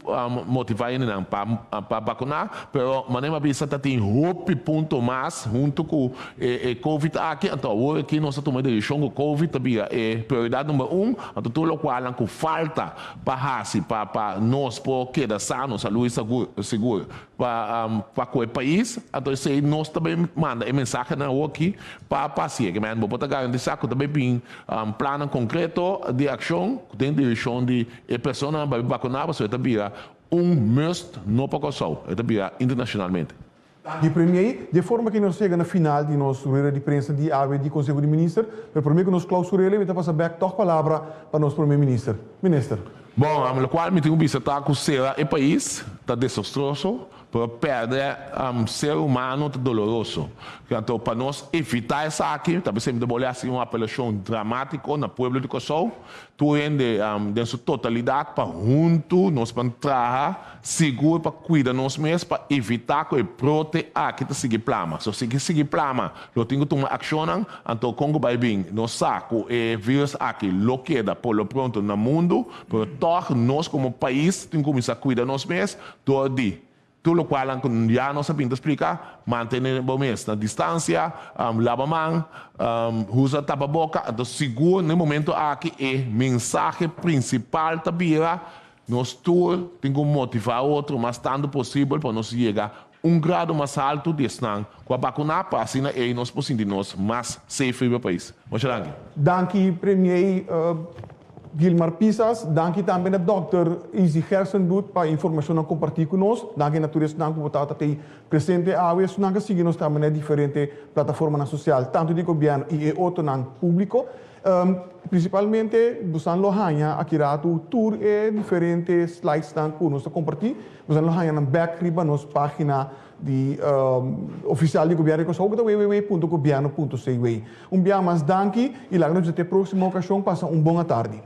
motivá hendenan pa pa bakuná, pero manera mi a bisa ta tin hopi punto mas huntu ku E e covid aki, anto awor aki nos a tuma e decision cu covid ta bira e prioridad number un, anto tur locualnan cu falta pa haci pa pa nos por keda sano, salud y sagur sigur pa pa cu e pais, anto esey nos ta bay manda e mensahenan awor aki pa pa haci. Ke men bo por ta garantisa cu ta bay bin plannan concreto di accion den direccion di e personanan bay vacuna pasobra e ta bira un must no pa Corsou, e ta bira internacionalmente. Di Premier, di e forma ki nos yega na final di nos rueda di prensa di awe di Conseho di Minister, pero prome ku nos clausur'el mi ta pasa bek tog palabra pa nos Prome Minister. Minister. Bon, locual mi tin cu bisa ta cu cera e pais ta desastroso, pero perde ser humano ta doloroso. Anto pa nos evita esaki, ta bisa mi ta bolbe haci un apelacion dramatico na pueblo di Corsou, Tur hende den su totalidat pa huntu nos ban traha sigur pa kuida nos mes pa evitá ku e brote aki ta sigui plama. So si sigui plama lo tin ku tuma akshonnan, anto kon ku bai bin nos sa ku e virus aki lo keda por lo pronto na mundu, pero tòg nos komo pais tin kuminsá kuida nos mes dor di Tur lokualnan ku ya nos a bin ta splika, mantene bo mes na distansia, laba man, usa tapaboka. Anto sigur na e momento aki e mensahe prinsipal ta bira, nos tur tin ku motivá otro mas tantu posibel pa nos yega un grado mas haltu di esnan ku a bakuná pa asina ei nos por sinti nos mas safe riba pais. Mucha danki. Danki Premier. Gilmar Pisas, danki tambe na Dòkter Izzy Gerstenbluth pa e informashonnan kompartí ku nos. Danki na tur esnan ku bo tabata tei presente awe. Esnan ku a sigui nos tambe na e diferente plataformanan sosial, tantu di gobièrnu i e otronan públiko. Prinsipalmente bosan lo haña aki ratu tur e diferente slidesnan ku nos ta kompartí. Bosan lo haña nan bèk riba nos página di ofisial di Gobièrnu di Kòrsou ku ta www.gobièrnu.cw. Un bia mas danki i laga nos bisa te próksimo okashon. Pasa un bon atardi.